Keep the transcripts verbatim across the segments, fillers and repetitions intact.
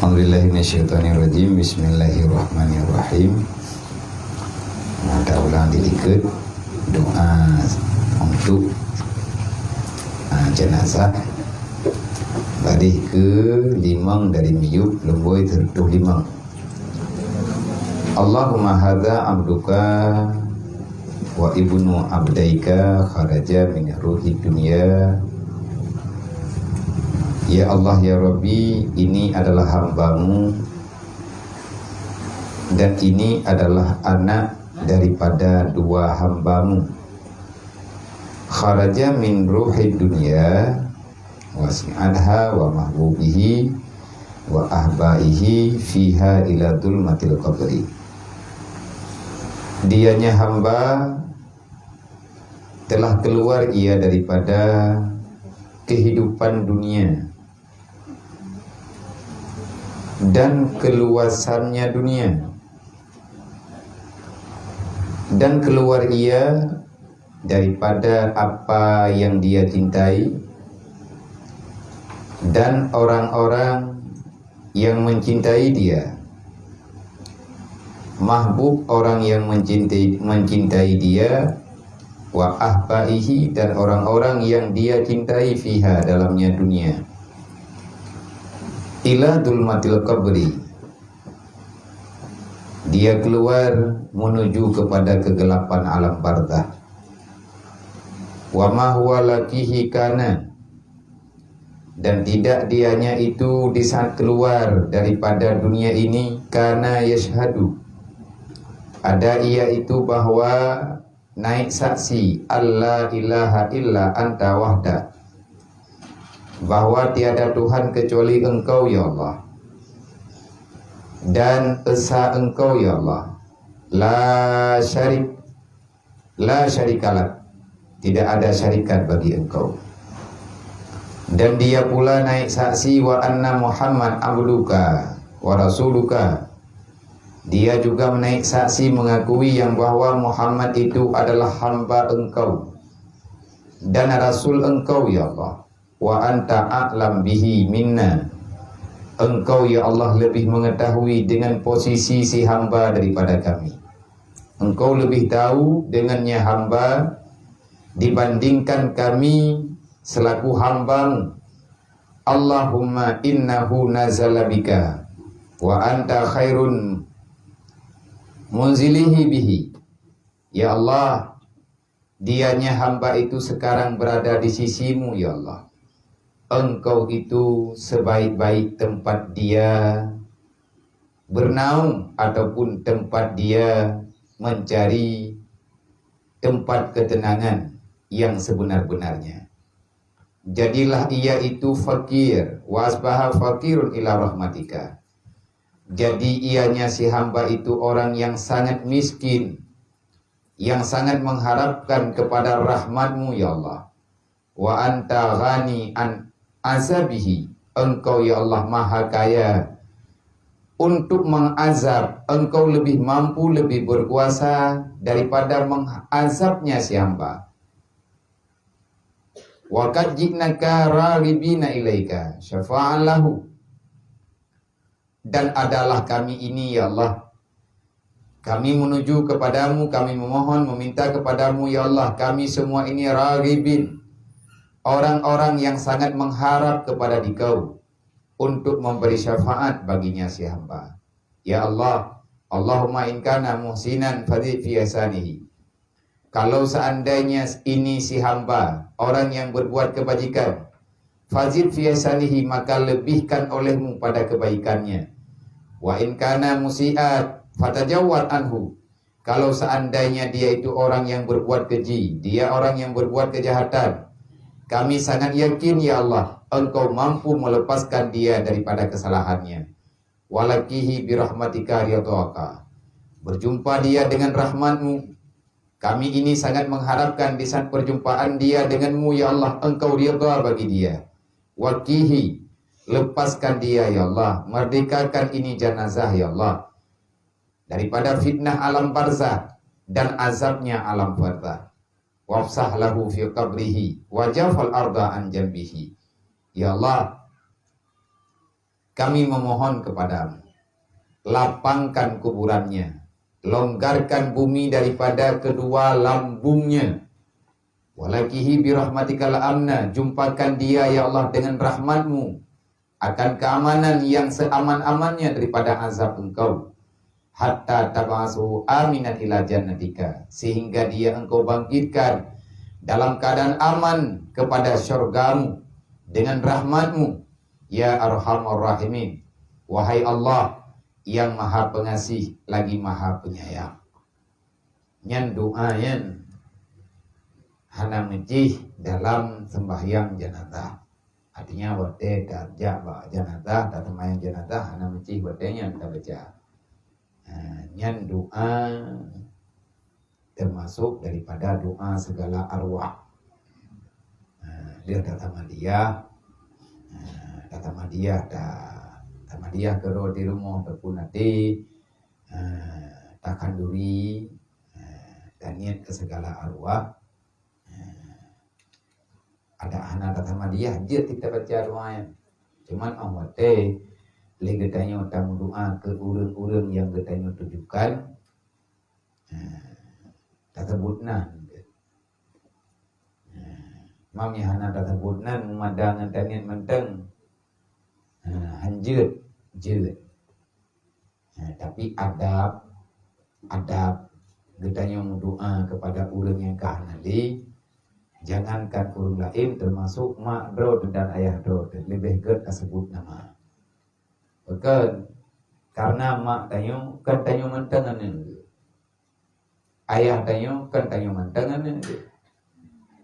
A'udzubillahi minasyaitonirrajim. Bismillahirrahmanirrahim. Nah, ta ulang di likot doa untuk, ah, jenazah. Baris ke limong dari miyup, lumbôi seratus limong. Allahumma hadza abduka wa ibnu abdaika kharaja min ruhid dunya. Ya Allah, ya Rabbi, ini adalah hamba-Mu dan ini adalah anak daripada dua hamba-Mu. Kharaja min ruhid dunya wa si'adha wa mahbubihi wa ahbaihi fiha ila dhulmatil qabri. Dianya hamba telah keluar ia daripada kehidupan dunia dan keluasannya dunia, dan keluar ia daripada apa yang dia cintai dan orang-orang yang mencintai dia. Mahbub orang yang mencintai, mencintai dia, wa ahbaihi dan orang-orang yang dia cintai fiha dalamnya dunia. Ila dhulmatil qabri. Dia keluar menuju kepada kegelapan alam barzakh. Wa ma huwa laqihi kana. Dan tidak dianya itu di saat keluar daripada dunia ini kana yashhadu. Ada ia itu bahwa naik saksi, "Alla ilaha illa anta wahda," bahwa tiada Tuhan kecuali Engkau, ya Allah, dan esa Engkau, ya Allah, la syarik, la syarikalak, tidak ada syarikat bagi Engkau. Dan dia pula naik saksi, "Wa anna Muhammad abduka wa rasuluka." Dia juga menaik saksi mengakui yang bahwa Muhammad itu adalah hamba Engkau dan Rasul Engkau, ya Allah. Wa anta a'lam bihi minna. Engkau, ya Allah, lebih mengetahui dengan posisi si hamba daripada kami. Engkau lebih tahu dengannya hamba dibandingkan kami selaku hamba-Mu. Allahumma innahu nazala bika wa anta khairun munzilihi bihi. Ya Allah, dianya hamba itu sekarang berada di sisi-Mu, ya Allah. Engkau itu sebaik-baik tempat dia bernaung ataupun tempat dia mencari tempat ketenangan yang sebenar-benarnya. Jadilah ia itu fakir, wa asbaha fakirun ila rahmatika. Jadi ianya si hamba itu orang yang sangat miskin, yang sangat mengharapkan kepada rahmat-Mu, ya Allah. Wa anta ghani an azabihi. Engkau, ya Allah, maha kaya untuk mengazab. Engkau lebih mampu, lebih berkuasa daripada mengazabnya si hamba. Wa qad ji'naka raghibina ilaika syafa'an lahu. Dan adalah kami ini, ya Allah, kami menuju kepada-Mu, kami memohon, meminta kepada-Mu, ya Allah, kami semua ini raghibin, orang-orang yang sangat mengharap kepada Dikau untuk memberi syafaat baginya si hamba. Ya Allah, Allahumma in kana muhsinan fazid fi ihsanihi. Kalau seandainya ini si hamba, orang yang berbuat kebajikan, fazid fi ihsanihi, maka lebihkan oleh-Mu pada kebaikannya. Wa in kana musiat, fatajawwaz anhu. Kalau seandainya dia itu orang yang berbuat keji, dia orang yang berbuat kejahatan, kami sangat yakin, ya Allah, Engkau mampu melepaskan dia daripada kesalahannya. Wa laqihi birahmatika ridhaka. Berjumpa dia dengan rahmat-Mu. Kami ini sangat mengharapkan di saat perjumpaan dia dengan-Mu, ya Allah, Engkau ridha bagi dia. Wa qihi, lepaskan dia, ya Allah. Merdekakan ini jenazah, ya Allah, daripada fitnah alam barzakh dan azabnya alam barzakh. Wafsah lahu fi qabrihi wa jafal arda an jambihi. Ya Allah, Kami memohon kepadamu, lapangkan kuburannya, longgarkan bumi daripada kedua lambungnya. Walakihi birahmatikal amna, jumpakan dia, ya Allah, dengan rahmatmu, akan keamanan yang seaman-amannya daripada azab Engkau. Hatta tab'atsuhu aminan ila jannatika, sehingga dia Engkau bangkitkan dalam keadaan aman kepada syurgamu dengan rahmatmu, ya Arhamar Rahimin. Wahai Allah, yang Maha Pengasih lagi Maha Penyayang. Nyan doa nyan hana meucih dalam sembahyang jenazah. Artinya, watée tajak bak jenazah, taseumayang jenazah, hana meucih watée nyan tabaca. Ha, nyan doa termasuk daripada doa segala arwah. Ha, dia tatamadiah, ha, tatamadiah, ta-, tamadiah keudroe di rumoh ataupun até, ha, takhanduri, ha, taniet keu segala arwah. Ha, ada hana tatamadiah, jeuet tabaca doa nyan. Cuman óh watée lé geutanyoe tameudoa keu ureuëng-ureuëng nyang geutanyoe tujukan, ha, taseubut nan. Ha, mam nyang hana taseubut nan meumada ngon taniet mantong, ha, hanjeuet, jeuet. Ha, tapi adab, adab geutanyoe meudoa kepada ureuëng nyang ka hana lé, jangankan ureuëng laén, termasuk mak droe dan ayah droe, leubeh gét taseubut nama. Pakon? Karena mak tanyoe kan tanyoe mantong aneuëk. Ayah tanyoe kan tanyoe mantong aneuëk.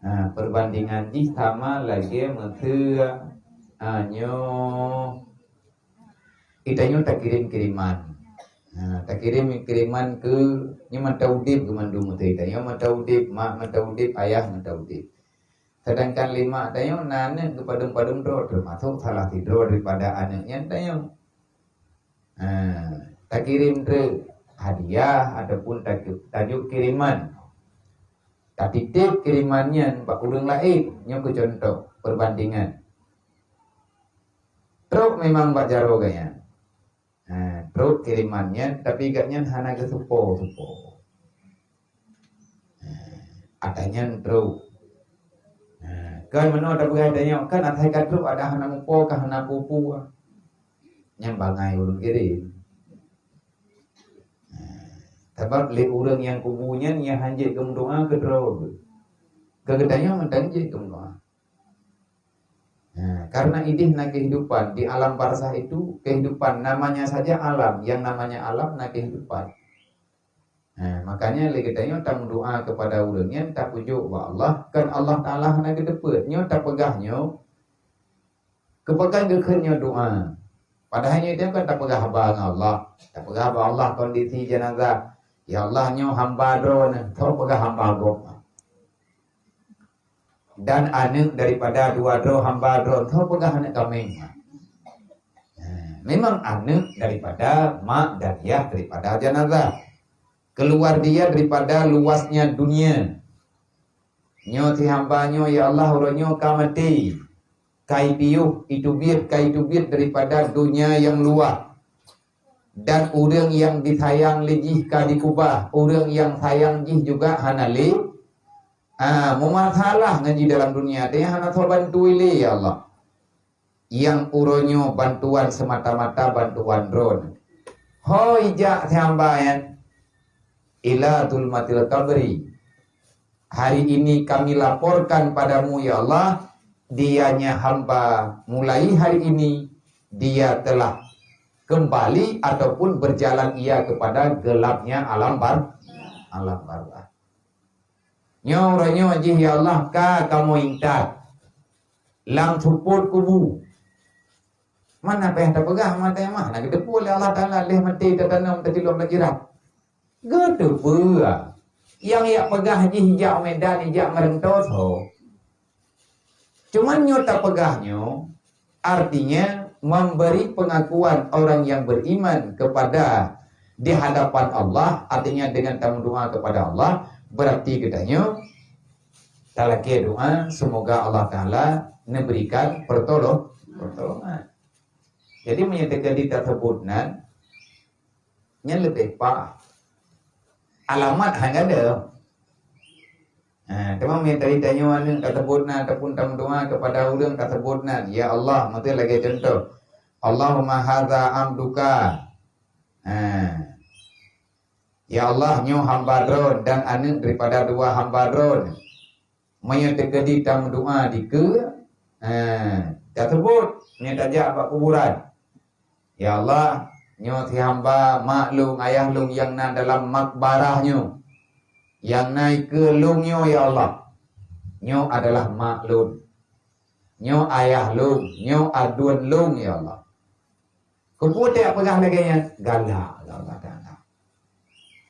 Ha, perbandingan jih sama lagée meuseu, ha, nyoe geutanyoe takirém kiriman. Ha, takirém kiriman keu nyoe mantong udeb keu mandum meuseu tanyoe mantong udeb, mak mantong udeb, ayah mantong udeb. Sedangkan lé mak tanyoe na aneuëk geupadum-padum droe, termasuk salah sidroe daripada aneuëk nyan tanyoe. Ha, takirém treuk hadiah ataupun taju-, tajuk kiriman. Tatitép kiriman nyan bak ureuëng laén, nyoe keu contoh, perbandingan. Trok memang bak jaroe gobnyan. Ha, trok kiriman nyan, tapi gobnyan hana geusupo-supo. Ha, ata nyan trok. Ha, kan meunoe tapeugah tanyoe, kan asai ka trok ada hana mupo ka hana peue-peue. Nyan bangai ureuëng kirém. Ha, sabab lé ureuëng nyang kubu nyan nyang hanjeuet geumeudoa keu droe. Keu geutanyoe mantong jeuet geumeudoa. Ha, karena idéh na kehidupan, di alam barzah itu kehidupan, namanya saja alam, yang namanya alam na kehidupan. Ha, makanya lé geutanyoe tameudoa kepada ureuëng nyan, tapeujok bak Allah, kan Allah Taala hana geuteupeue. Nyoe tapeugah nyoe, keupeugah geukheun nyoe doa. Padahai nyoe kan tapeugah haba ngon Allah. Tapeugah bak Allah kondisi jenazah. Ya Allah, nyoe hamba droe nyoe, tho peugah hamba Gob. Dan aneuëk daripada dua droe hamba droe, tho peugah aneuëk kaméng. Ha, memang aneuëk daripada mak dan yah daripada jenazah. Keluar dia daripada luasnya dunia. Nyoe si hamba nyoe, ya Allah, uroe nyoe ka maté. Ka ipiôh, iteubiet, ka iteubiet daripada dunia nyang luwah. Dan ureuëng nyang disayang lé jih ka dikubah, ureuëng nyang sayang jih juga hana lé. Ah, meumasalah ngon jih dalam dunia, dia hana soe bantu lé, ya Allah. Nyang uroe nyoe bantuan semata-mata bantuan droe. Hôi jak si hamba nyan ila zulmatil qabri. Hari ini kami laporkan padamu, ya Allah, dianya hamba mulai hari ini dia telah kembali ataupun berjalan ia kepada gelapnya alam bar-, alam barzah. Nyoe uroe nyoe jih, ya Allah, ka kamoe intat lam seupôt kubu. Mana payah tapeugah, mata mah na geuteupeue lé Allah Taala, lheueh maté tatanom teucilom lam jirat. Geuteupeue. Nyang jak peugah jih jak Medan, jak Meureuntô tho. Cuman nyoe tapeugah nyoe, artinya memberi pengakuan orang yang beriman kepada di hadapan Allah, artinya dengan tameudoa kepada Allah, berarti geutanyoe talakée doa, semoga Allah Taala neuberikan pertolong-, pertolongan. Jadi meunyoe teukeudi taseubut nan, nyan leubeh paih. Alamat hana ada. Ha, teuma meunyoe tadi tanyoe aneuk taseubut nan ataupun tameudoa kepada ureuëng taseubut nan, "Ya Allah," meuteue lagée contoh, "Allahumma hadza abduka." Ha. "Ya Allah, nyoe hamba Droe dan aneuk daripada dua hamba Droe." Meunyoe teukeudi tameudoa dikeue, ha, taseubut, meunyoe tajak bak kuburan, "Ya Allah, nyoe si hamba mak lôn, ayah lôn nyang na dalam makbarah nyoe. Nyang na ikeue lôn nyoe, ya Allah. Nyoe adalah mak lôn. Nyoe ayah lôn, nyoe aduen lôn, ya Allah." Keupeue tajak peugah lagée nyan? Galak lé Allah Taala.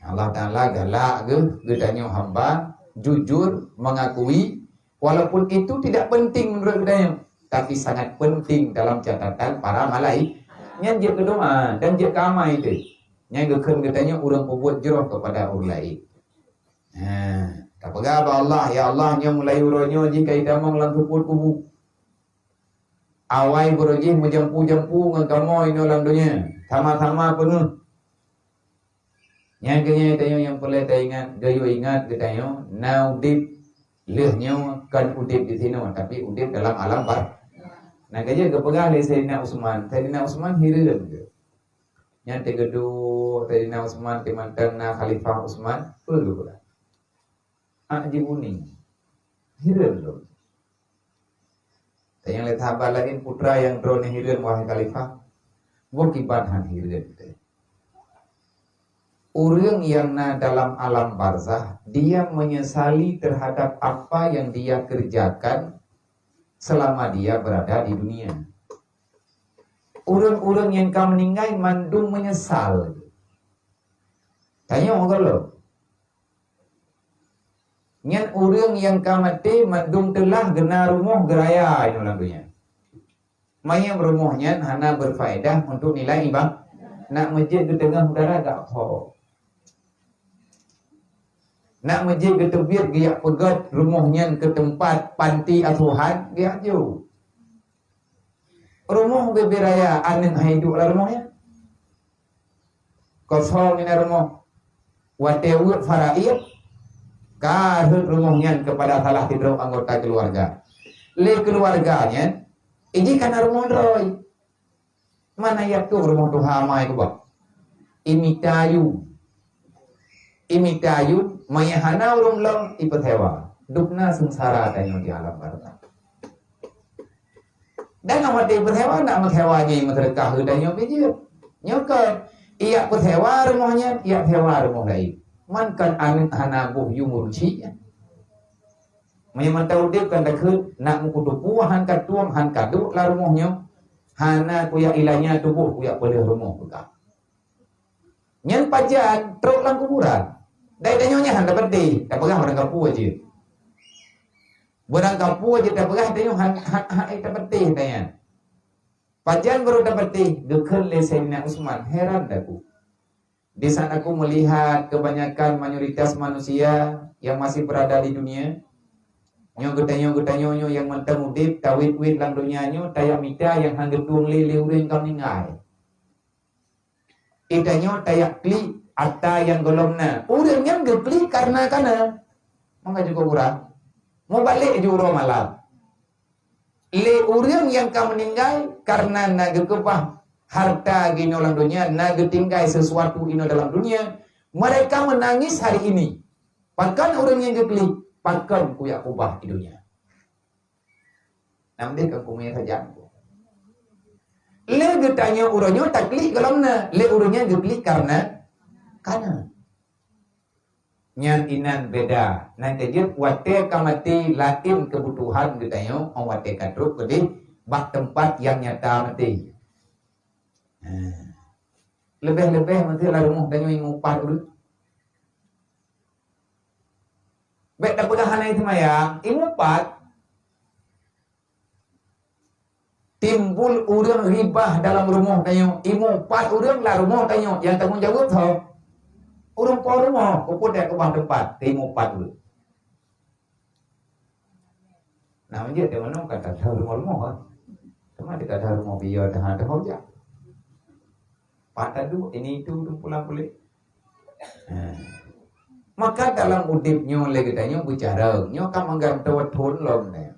Allah Taala galak geuh geutanyoe hamba jujur mengakui, walaupun itu tidak penting menurut geutanyoe, tapi sangat penting dalam catatan para malaikat. Nyan jeuet keu doa dan jeuet keu amai teuh. Nyan geukheun geutanyoe ureuëng peubuet jroh kepada ureuëng laén. Ha, tapeugah bak Allah, "Ya Allah, nyoe mulai uroe nyoe jih ka itamong lam seupôt kubu. Awai beureuh jih meujampu-jampu ngon kamoe inoe lam donya, sama-sama peungeuh." Nyan keuh nyan tanyoe nyang peureulée taingat, geuyue ingat geutanyoe na udeb lheueh nyoe kon udeb di sinoe, tapi udeb dalam alam bar-, na ka jeuet geupeugah lé Saidina Utsman. Saidina Utsman hireuen geuh. Nyan teugeudue Saidina Utsman timantang na Khalifah Utsman, peue geupeugah? "A'jibuni." Hireuen lôn. Tanyong lé sahabat laén, "Peue teuma nyang droeneuh hireuen, wahai Khalifah?" "Boh kiban han hireuen teuh. Ureuëng nyang na dalam alam barzakh, dia menyesali terhadap apa yang dia kerjakan selama dia berada di dunia." Ureuëng-ureuëng nyang ka meuninggai mandum meunyeusal. Tanyong gohlom. Nyan ureuëng nyang ka maté mandum teulah geuna rumoh geuraya inoe lam donya. Manyang rumoh nyan hana berfaedah untuk nilai iba-, nak meujeuet geuteungoh udara gak pho. Nak meujeuet geuteubiet geujak peugét rumoh nyan keu teumpat panti asuhan, geujak jok. Rumoh bebe raya aneuk hai duek lam rumoh nyan. Kosong inan rumoh. Watée weuet faraid, ka rhot rumoh nyan kepada salah sidroe anggota keluarga. Lé keluarga nyan, iji kana rumoh droe. Mana ya tu rumoh tuha amai kubah? Imita yu. Imita yu, maya hana ureuëng lom, ipeusewa. Dubna seungsara tanyoe di alam barzakh. Dan awak ipeusewa, nak meusewa nyang meuseudeukah geutanyoe bijeuet. Nyoe kon, iyak peusewa rumoh nyan, iyak sewa rumoh laén. Man kon aneuk hana boh yu meuruci nyan. Meunyoe mantong udeb kan takheun, nak meukutupu han ka tueng, han ka duek lam rumoh nyoe, hana kuyak ilanya tuboh kuyak peuleueh rumoh peugah. Nyan pajan trok lam kuburan. Dai tanyoe nyan han tapatéh, tapeugah barang kapeue jeuet. Barang kapeue jeuet tapeugah tanyoe han, han, han tapatéh tanyan. Pajan barô tapatéh, geukheun lé Saidina Utsman, heran daku. Di saat aku melihat kebanyakan mayoritas manusia yang masih berada di dunia, nyoe geutanyoe, geutanyoe nyoe nyang mantong udeb, tawét-wét lam donya nyoe, tayak mita nyang han geutueng lé, lé ureuëng ka meuninggai. Geutanyoe tayak klik ata nyang gohlom na. Ureuëng nyan geuklik kareuna kana. Maka jukuk urang. Mubalek ju uroe malam. Lé ureuëng nyang ka meuninggai kareuna na geukeubah harta geunoe lam donya, na geutinggai sesuatu inoe dalam dunia, mereka menangis hari ini. Pakon ureuëng nyang geuklik, pakon kuyak kubah di donya. Nam deh ka kumé sajan. Lé geutanyoe uroe nyoe taklik gohlom na, lé ureuëng nyang geuklik kareuna kana. Nyan inan beda. Nan ka jeuet watée ka maté laén keubutuhan geutanyoe, óh watée ka trok keudeh bak teumpat nyang nyata maté. Ha. Leubeh-leubeh maté lam rumoh tanyoe nyang mupat ureuëng. Bék tapeugah hana seumayang, nyang mupat. Timbul ureuëng ribah dalam rumoh tanyoe, nyang mupat ureuëng lam rumoh tanyoe, nyang tanggong jaweueb soe? Ureuëng po rumoh, keupeue teukeubah teumpat, nyang mupat ureuëng. Nah, meunjeuet di meunoe ka that rumoh-rumoh, eh. Teuma di that rumoh biyeu dah, dah hojak. Pat taduek, ini itu tu pulang puléh. Ha. Maka dalam udeb nyoe lé geutanyoe beucarông, nyoe ka meugantoe thon lom nyoe.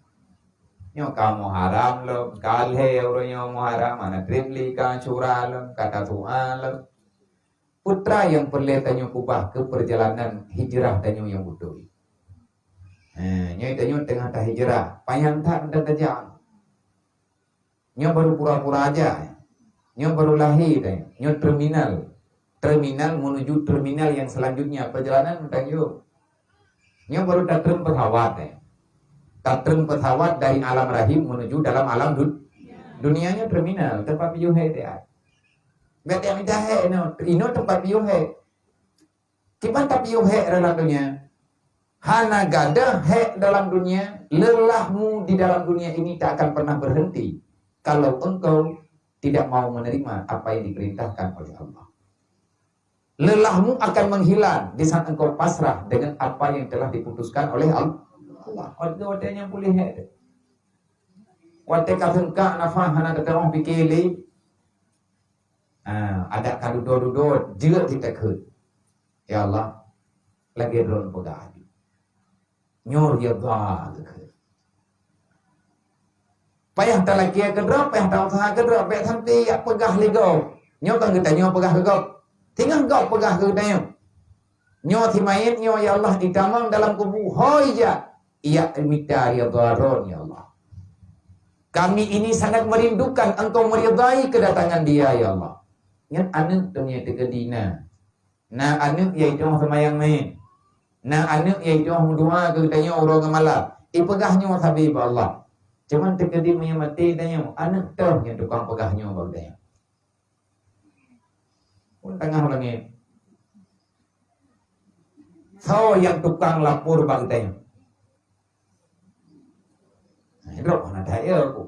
Nyoe ka Muharram lom, ka lhèe uroe nyoe Muharram, hana trép lé ka Asyura lom, ka Tasu'a lom. Peue teuma nyang peureulèe tanyoe keubah keu peurjalanan hijrah tanyoe nyang beutôi. Eh, nyoe tanyoe teungoh tahijrah, panyang that meunan tajak. Nyoe baru pura-pura aja. Nyoe baru lahé tanyoe. Nyoe terminal. Terminal menuju terminal yang selanjutnya. Perjalanan meutanyoe. Nyoe baru tatrön pesawat, eh. Tatrön pesawat dari alam rahim menuju dalam alam dun-, dunia nyoe terminal, teumpat piôh hèk teuh. Bèk teuh mita hèk inoe, inoe teumpat piôh hèk. Kiban tapiôh hèk dalam dunia. Hana gadôh hèk dalam dunia, lelahmu di dalam dunia ini tak akan pernah berhenti kalau engkau tidak mau menerima apa yang diperintahkan oleh Allah. Lelahmu akan menghilang di saat engkau pasrah dengan apa yang telah diputuskan oleh Al-, Allah. Watèe-watèe nyan puléh hèk. Watèe ka seungkak nafah hana teutamong pike lé. Ha, adak ka dudoe-dudoe, jeuet jitakheun. Ya Allah, lagèe droe peugah. Nyoe ridha keu. Payah talakèe keudroe, payah tausaha keudroe, bèk sampoe jak peugah lé gob. Nyoe kan geutanyoe peugah keu gob. Singoh gob peugah keu geutanyoe. Nyoe si manyèt nyoe, ya Allah, itamong dalam kubu, hôi jak, jak mita ridha droen, ya Allah. Kami ini sangat merindukan Engkau meridai kedatangan dia, ya Allah. Nyan aneuk teumanyèt teukeudi na. Na aneuk nyang jiteu'oh seumayang manyèt. Na aneuk nyang jiteu'oh meudoa keu geutanyoe uroe ngon malam. Ipeugah nyoe sabe bak Allah. Cuman teukeudi meunyoe maté tanyoe, aneuk toh nyang tukang peugah nyoe bak geutanyoe. Pun tangah langèt. Soe nyang tukang lapor bak geutanyoe? Nah, droe hana that yo ku.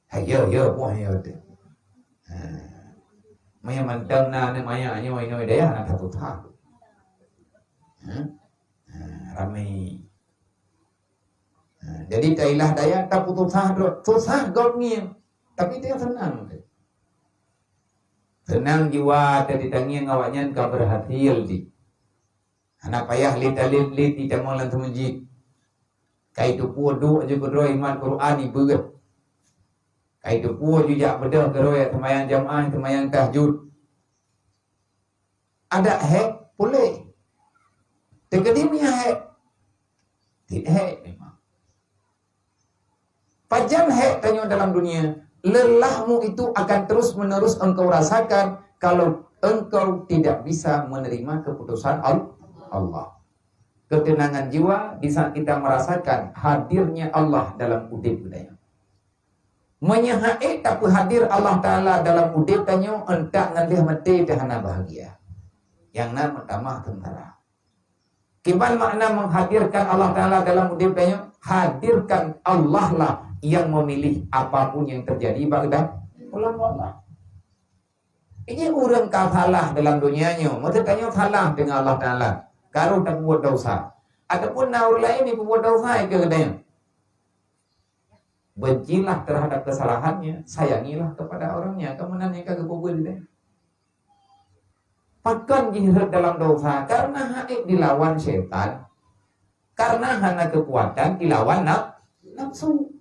Hai yo, yo, puih yo tu. Ha. Maya mantong na aneuk manyak nyoe inoe dayah na satu tahap. Ha? Ha, ramai. Ha, jadi tailah dayah taputusah droe. Susah gob ngieng. Tapi dia senang tu. Senang jiwa tadi tangieng awaknyan ka berhasil di. Hana payah lé talét-lét itamong lam teumeujiek. Kai teupeu duek ju keudroe imat Quran ibeuet. Kai teupeu ju jak beudôh keudroe seumayang jamaah, seumayang tahajud. Adak hék puléh. Teukeudi meuiya hék. Tieb hék memang. Pajan hék tanyoe dalam dunia, lelahmu itu akan terus-menerus engkau rasakan kalau engkau tidak bisa menerima keputusan Al-, Allah. Ketenangan jiwa di saat kita merasakan hadirnya Allah dalam udeb geutanyoe. Meunyoe hana tapeuhadir Allah Taala dalam udeb tanyoe, entak ngon lheueh maté teuh hana bahagia. Nyang na meutamah seungsara. Kiban makna menghadirkan Allah Taala dalam udeb tanyoe? Hadirkan Allah lah yang memilih apapun yang terjadi bak geutanyoe. Ulama Allah. Ini ureueng ka salah dalam dunia nyoe, maksud tanyoe salah dengan Allah Taala. Karu tapeubuet dosa. Ataupun na ureueng laén jipeubuet dosa keu geutanyoe. Bencilah terhadap kesalahannya, sayangilah kepada orangnya. Keumanaan nyang ka geupeubuet tadi. Pakon jih rhot dalam dosa? Karena hana dilawan setan. Karena hana kekuatan dilawan naf-, nafsu.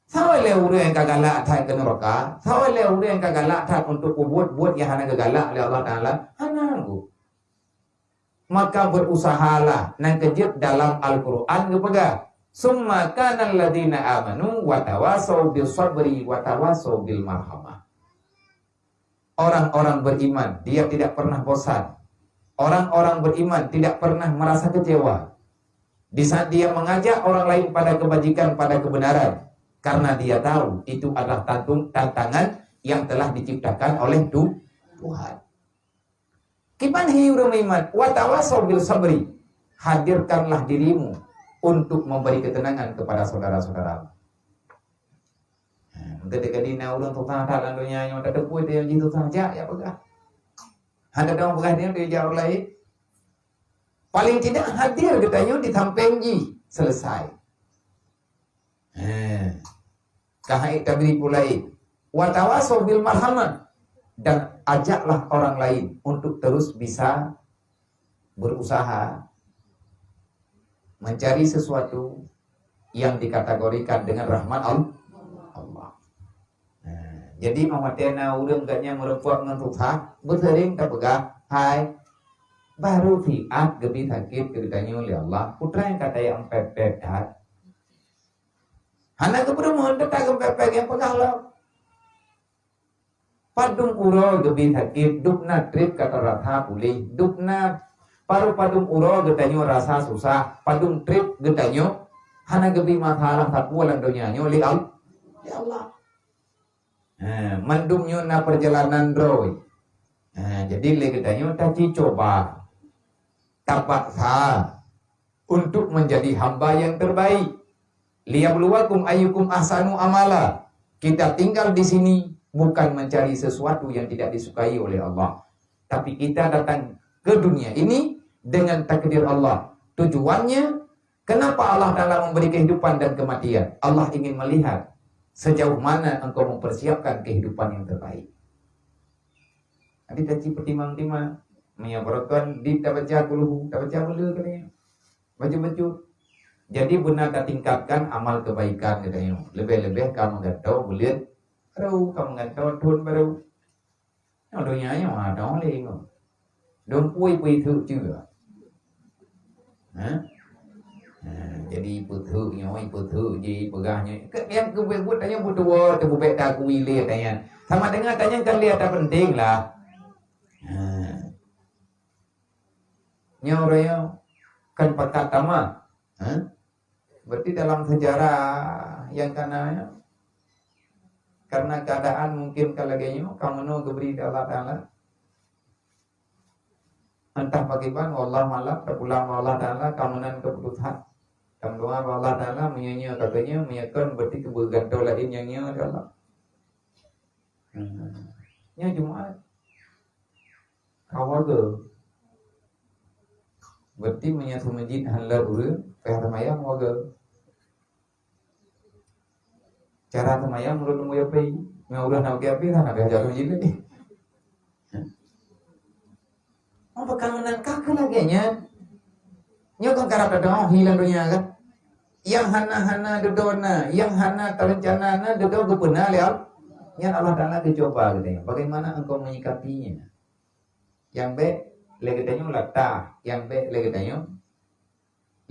Saboh lé ureueng nyang ka galak that keu nuraka, saboh lé ureueng nyang ka galak that untuk peubuet buet nyang hana geugalak lé Allah Taala, hana anggô. Maka berusahalah, nyang keujeuet dalam Al-Quran geupeugah, "Summa kana alladzina amanu wa tawasau bis sabri wa tawasau bil marhamah." Orang-orang beriman, dia tidak pernah bosan. Orang-orang beriman tidak pernah merasa kecewa di saat dia mengajak orang lain pada kebajikan, pada kebenaran, karena dia tahu itu adalah tantung-, tantangan yang telah diciptakan oleh Tu-, Tuhan. Kiban hi ureueng meuiman, "Wa tawasau bil sabri." Hadirkanlah dirimu untuk memberi ketenangan kepada saudara-saudaramu. Ha, mungkin teukeudi na ureueng susah that lam donya nyoe, tateupeue teuh nyang jih susah, jak, jak peugah. Hana dong peugah nyan, jak ureueng laén. Paling tidak hadir geutanyoe di sampéng jih, selesai. Ha. Ka hai tabri pulai. "Wa tawasau bil marhamah." dan ajaklah orang lain untuk terus bisa berusaha mencari sesuatu yang dikategorikan dengan rahmat Al-, Allah. Nah, jadi meunyoe na ureuëng geuh nyan meureumpok ngon susah, beuseuring tapeugah, "Hai, baru siat geubi sakét keu geutanyoe lé Allah, putra nyang ka tajak meupeupet that." Hana geupeureumeun teutab geupeupet nyang peugah lom. Padum uroe geubi sakét, dubna trép ka tarasa puléh, dubna paru padum uroe geutanyoe rasa susah, padum trép geutanyoe hana geubi masalah sapeue lam donya nyoe lé Al-, lé Allah. Ha, mandum nyoe na peurjalanan droe. Ha, jadi lé geutanyoe taci cuba, tapaksa untuk menjadi hamba yang terbaik. "Liyabluwakum ayyukum ahsanu amala." Kita tinggal di sini bukan mencari sesuatu yang tidak disukai oleh Allah, tapi kita datang ke dunia ini dengan takdir Allah. Tujuannya, kenapa Allah Taala memberi kehidupan dan kematian? Allah ingin melihat sejauh mana engkau mempersiapkan kehidupan yang terbaik. Jadi taci peutimang-timang. Meunyoe barokon di tabaca kulhu, tabaca beu le keu nyoe. Bacut-bacut. Jadi beuna tatingkatkan amal kebaikan geutanyoe. Leubeh-leubeh ka meugantoe buleuen baru, ka meugantoe thon baru. Nyoe donya nyoe hana lé nyoe. Dong pui pui thuk cue. Ha? Ha, jadi ipeuteuek nyoe, ipeuteuek jih, peugah nyoe. Ke nyang keubuet-buet tanyoe beutuwoe teububek takui lé tanyoe. Sama dengan tanyoe kan lé ata penting lah. Ha. Nyoe ureuëng nyoe kan pakat tamah. Ha? Berarti dalam sejarah yang kana nyoe, karena keadaan mungkin ka lagée nyoe, ka meunoe geubri lé Allah Taala. Entah pakriban, wallahu a'lam, tapulang bak Allah Taala, ka meunan keuputosan. Tameudoa bak Allah Taala, meunyoe nyoe ka keu nyoe, meunyoe kon, berarti keu beugantoe laén nyang nyoe, ya Allah. Hmm. Nyoe Jumaat. Ka warga. Berarti meunyoe seumeujid hana lheueh ureuëng, payah teumayang warga. Cara teumayang ureuëng nunggu api. Ngon ureuëng nak api, hana payah jalan jilid. Apa kamu nan kah lagée nyan? Nyoe kan karab teudoh hilang donya kan? Yang hana-hana dudoe na, yang hana teurencana na dudoe geupeuna lé Allah. Nyan Allah Taala geucoba geutanyoe. Bagaimana engkau menyikapinya? Yang baik lé geutanyoe latah, yang baik lé geutanyoe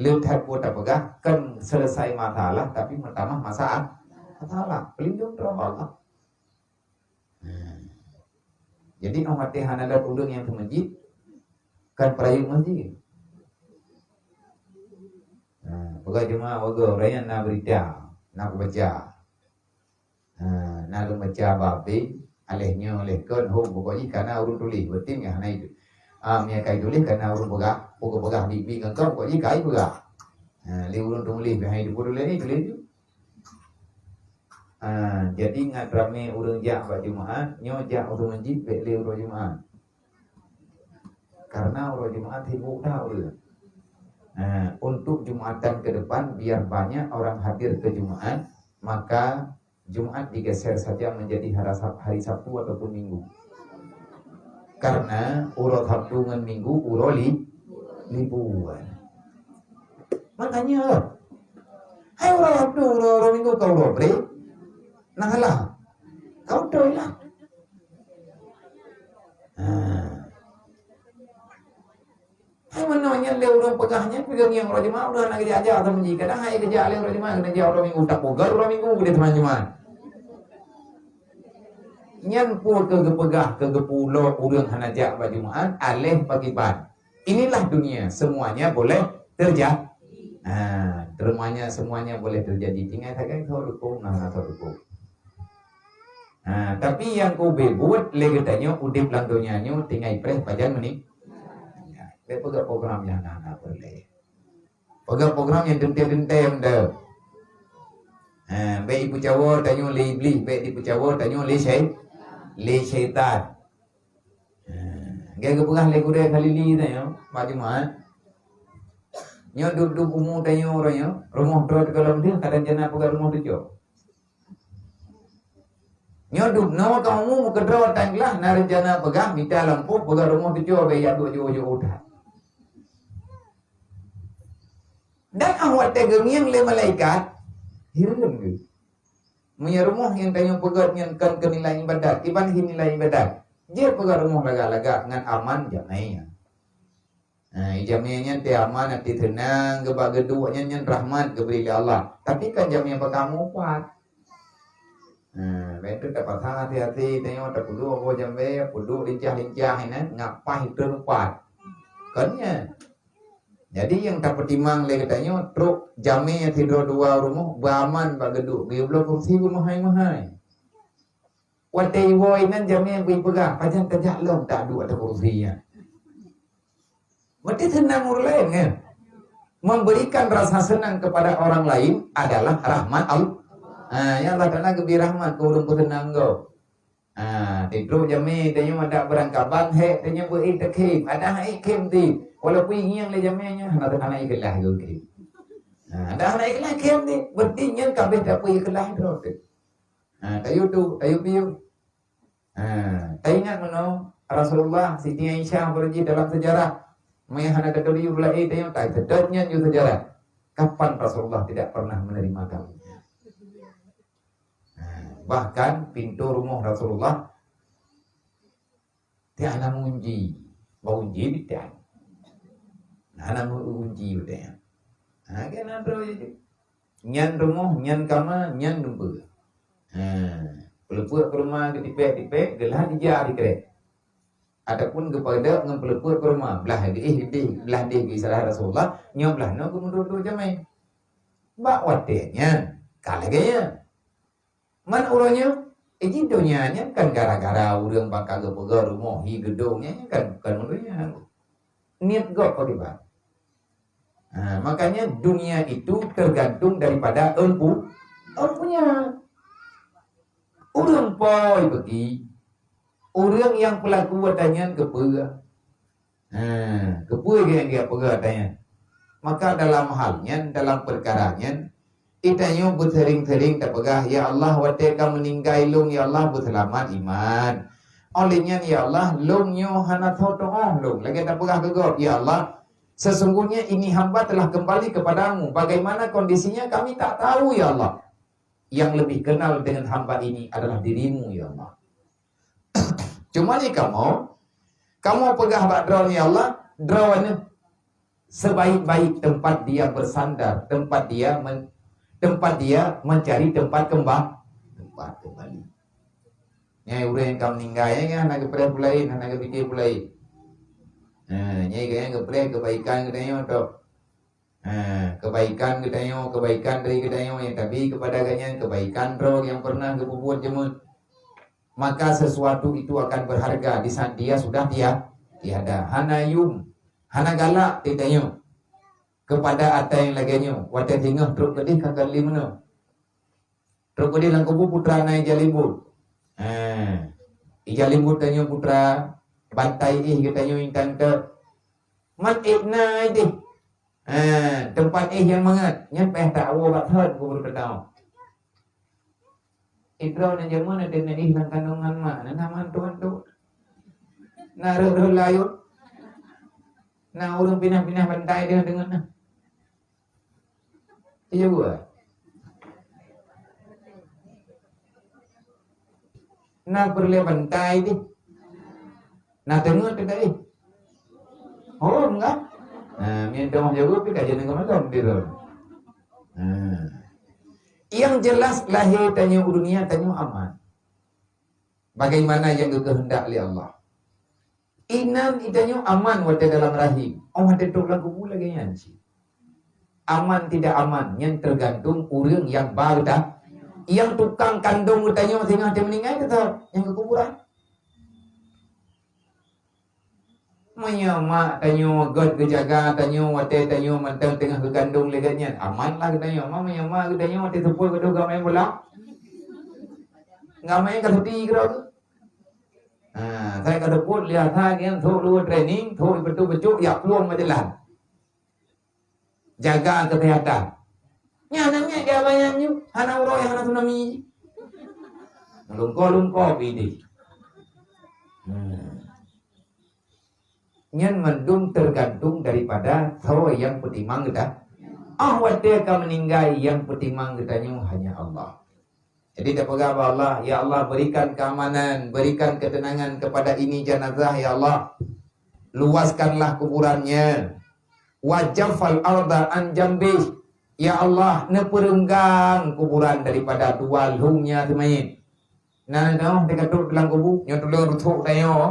le that buet tapeugah, kan selesai masalah, tapi meutamah masalah. Masalah, pelindung droe Allah. Hmm. Jadi, oh mati hana dat ureuëng nyang seumeujid, kan peurayeuk masjid. Nah, peugah jeumaah warga, ureuëng nyan na berita, na kubaca. Ha, na lôn baca bab B, aléh nyoe, aléh kon, hom, pokok jih kana ureuëng tuléh, beutem nyang hana itu. Ah, meunyo ka ituléh kana ureuëng peugah, pokok peugah bi-bi ngon kon, pokok jih ka ipeugah. Ha, lé ureuëng tuléh, beh hai dipeutuléh ni, tuléh tu. Ha, jadi ngat ramé ureuëng jak bak Jumaat, nyoe jak ureuëng masjid, bék lé uroe Jumaat. Karena uroe Jumaat sibuk that ureuëng. Ha, untuk Jumatan ke depan, biar banyak orang hadir ke Jumaat, maka Jumaat digeser saja menjadi hari Sab-, hari Sabtu ataupun Minggu. Karena uroe Sabtu ngon Minggu uroe li-, libuan. Makanya, hai uroe Sabtu, uroe, uroe Minggu ka uroe break. Nah lah. Kau betul lah. Ha. Hai meunoe nyan lé ureuëng peugah nyan, peugah ngieng uroe Jumaat, uroe hana geujak-jak atau menji. Kadang hai geujak lé uroe Jumaat, keuneuk jak uroe Minggu, tapeugah uroe Minggu, keudeh teuma Jumaat. Nyan peue keu geupeugah, keu geupeulo ureuëng hana jak bak Jumaat, aléh pakriban. Inilah dunia, semuanya boleh terja-, ha, semuanya, semuanya boleh terjadi. Tinggai sagai soe dukung, nah, soe dukung. Ha, tapi nyang keubeue buet lé geutanyoe udeb lam donya nyoe tinggai preh pajan meuning. Ya, bék peugah program nyang hana-hana peureulée. Peugah program nyang teuntée-teuntée meudo. Ha, bék ipeucawa tanyoe lé Iblih, bék dipeucawa tanyoe lé syai-, lé syaitan. Ha, geupeugah lé gurée Khalili tanyoe, bak Jumaat. Nyoe dub-dub umu tanyoe uroe nyoe, rumoh droe teuka lam deuh, kadang jana peugah rumoh tujoh. Nyoe dum noe kamoe meukeudroe tan glah na reuncana peugah mita lampôh peugah rumoh tujoh bèk jak duek jiôh-jiôh that. Dan 'oh watèe geungieng lé malaikat, hireuen geuh. Meunyoe rumoh nyang tanyoe peugöt nyan kon keu nilai ibadat, kiban hi nilai ibadat? Jeuet peugöt rumoh lagak-lagak ngon aman jamé. Ha, jamé nyan teuaman, até seunang, geuba geuduek nyan, nyan rahmat geubri lé Allah. Tapi kan jamé bak kamoe pat. Ha, bèk teuh tapasang até-até tanyoe tapeuduek boh jamé, peuduek lincah-lincah inan, ngapai teuh pat. Kon nyan. Jadi nyang tapeutimang lé geutanyoe, trok jamé sidroe dua rumoh beuaman bak geuduek, geuyue bloe kursi beumeuhai-meuhai. Watèe iwoe inan jamé beu ipeugah, pajan tajak lom taduek ateueh kursi nyan. Meuti seunang ureueng laén, kan? Memberikan rasa senang kepada orang lain adalah rahmat Allah. Ha, ya Allah Taala geubri rahmat keu ureueng peuseunang gob. Ha, titrok jamé tanyoe adak beurangkaban, hék tanyoe beu-ék takhém. Adak han ék khém ti. Walaupun ingieng lé jamé nyan, hana, hana ikeulah geukhém. Ha, adak hana ikeulah khém ti. Berarti nyan ka abéh tapeu ikeulah droe teuh. Ha, tayue tu, tayue piôh. Ha, taingat meunoe Rasulullah, Siti Aisyah beureuji dalam sejarah. Meunyo hana taturi ureueng laén tanyoe, taseudot nyan ju sejarah. Kapan Rasulullah tidak pernah menerima tamu? Ha, bahkan pintoe rumoh Rasulullah tiang hana meungunci. Bak unci di tiang. Hana meungunci watèe nyan. Ha, keunan droe jih. Nyan rumoh, nyan kama, nyan dumpeue. Ha, peuleupeuk keureuma geutipék-tipék, geulah dija dikrek. Ataupun geupeudok ngon peuleupeuk keureuma, blah dih, dih, blah dih geuisalah Rasulullah, nyoe blah noe geumeuduek-duek jamé. Bak watèe nyan, ka lagèe nyan. Man uroe nyoe, eh, jih donya nyan kan gara-gara ureueng baka geupeugöt rumoh, hi geudong nyan kan, kan uroe nyan. Niet gob pakriban. Ha, makanya dunia itu tergantung daripada empu-, empunya. Ureueng po beuki, ureueng nyang peulaku watèe nyan keupeue? Ha, keupeue nyang geupeugah watèe nyan? Maka dalam hal nyan, dalam peukara nyan, geutanyoe beuseuring-seuring tapeugah, "Ya Allah, watèe ka meuninggai lôn, ya Allah, beuseulamat iman. Óh lheueh nyan, ya Allah, lôn nyoe hana soe tu'oh lôn." Lagèe tapeugah keu gob, "Ya Allah, sesungguhnya ini hamba telah kembali kepadamu. Bagaimana kondisinya, kami tak tahu, ya Allah. Yang lebih kenal dengan hamba ini adalah dirimu, ya Allah." Cuma jih kamoe, kamoe peugah bak droeneuh, "Ya Allah, droeneuh sebaik-baik tempat dia bersandar, tempat dia men-, tempat dia mencari tempat kemba-, tempat kembali." Nyan ureueng nyang ka meuninggai, nyan hana geupreh peue laén, hana geupike peue laén. Ha, nyan geupreh kebaikan geutanyoe tok. Ha, kebaikan geutanyoe, kebaikan dari geutanyoe nyang tabi kepada gobnyan, kebaikan droe nyang pernah geupeubuet jeumeut. Maka sesuatu itu akan berharga di saat dia sudah tia-, tiada. Hana yuem, hana galak geutanyoe kepada ata nyang lagèe nyoe. Watèe singoh trok keudeh ka kali meunoe. Trok keudeh lam kubu putra na ija limbot. Ha. Ija limbot tanyoe putra, bantai éh geutanyoe intan teuh. Man éh na ideh. Ha, teumpat éh nyang mangat. Nyan paih tawoe bak thon kubur keudroe. Idroe nyan jameun na teumé éh lam kandongan mak, na, na mantu-mantu. Na reuh-reuh layôt. Na ureueng pinah-pinah bantai deungon-deungon na. Iya buah. Na peureulèe bantai deh. Na teungeut teuka deh. Oh, enggak. Nah, mien teungoh jaweueb pih ka jeuet ngon malom di lôn. Nah. Yang jelas lahé tanyoe u dunia tanyoe aman. Bagaimana yang geukeuheundak lé Allah. Inan geutanyoe aman watèe dalam rahim. Oh, watèe trok lam kubu lagèe nyan cit. Aman tidak aman, nyan tergantung ureueng nyang ba geuta-, nyang tukang kandong geutanyoe singoh watèe meuninggai teutab nyang keu kuburan. Meunyoe mak tanyoe gèt geujaga tanyoe watèe tanyoe mantong teungoh geukandong lé gèt nyan, aman lah geutanyoe. Meunyoe mak geutanyoe watèe seupôt geutanyoe gamai bola, gamai ka seudi keudroe. Ha, sai ka seupôt lé asa nyan, trok lôn training, trok ipeutôh beucok, jak plueng majalah. Jaga kesehatan. Nyan na miet gaya bayan nyoe, hana uroe hana tsunami. Lungko-lungko pih idéh. Hmm. Nyan mandum tergantung daripada soe nyang peutimang geutanyoe. Ah, watée ka meuninggai, nyang peutimang geutanyoe hanya Allah. Jadi tapeugah bak Allah, "Ya Allah, berikan keamanan, berikan ketenangan kepada ini jenazah, ya Allah. Luaskanlah kuburannya. Wa jaffal arda an jambih. Ya Allah, neupeurenggang kuburan daripada dua lhong nyan teumanyét." Nah, noh, teuka trok dalam kubu, nyoe tuleueng rutok tanyoe.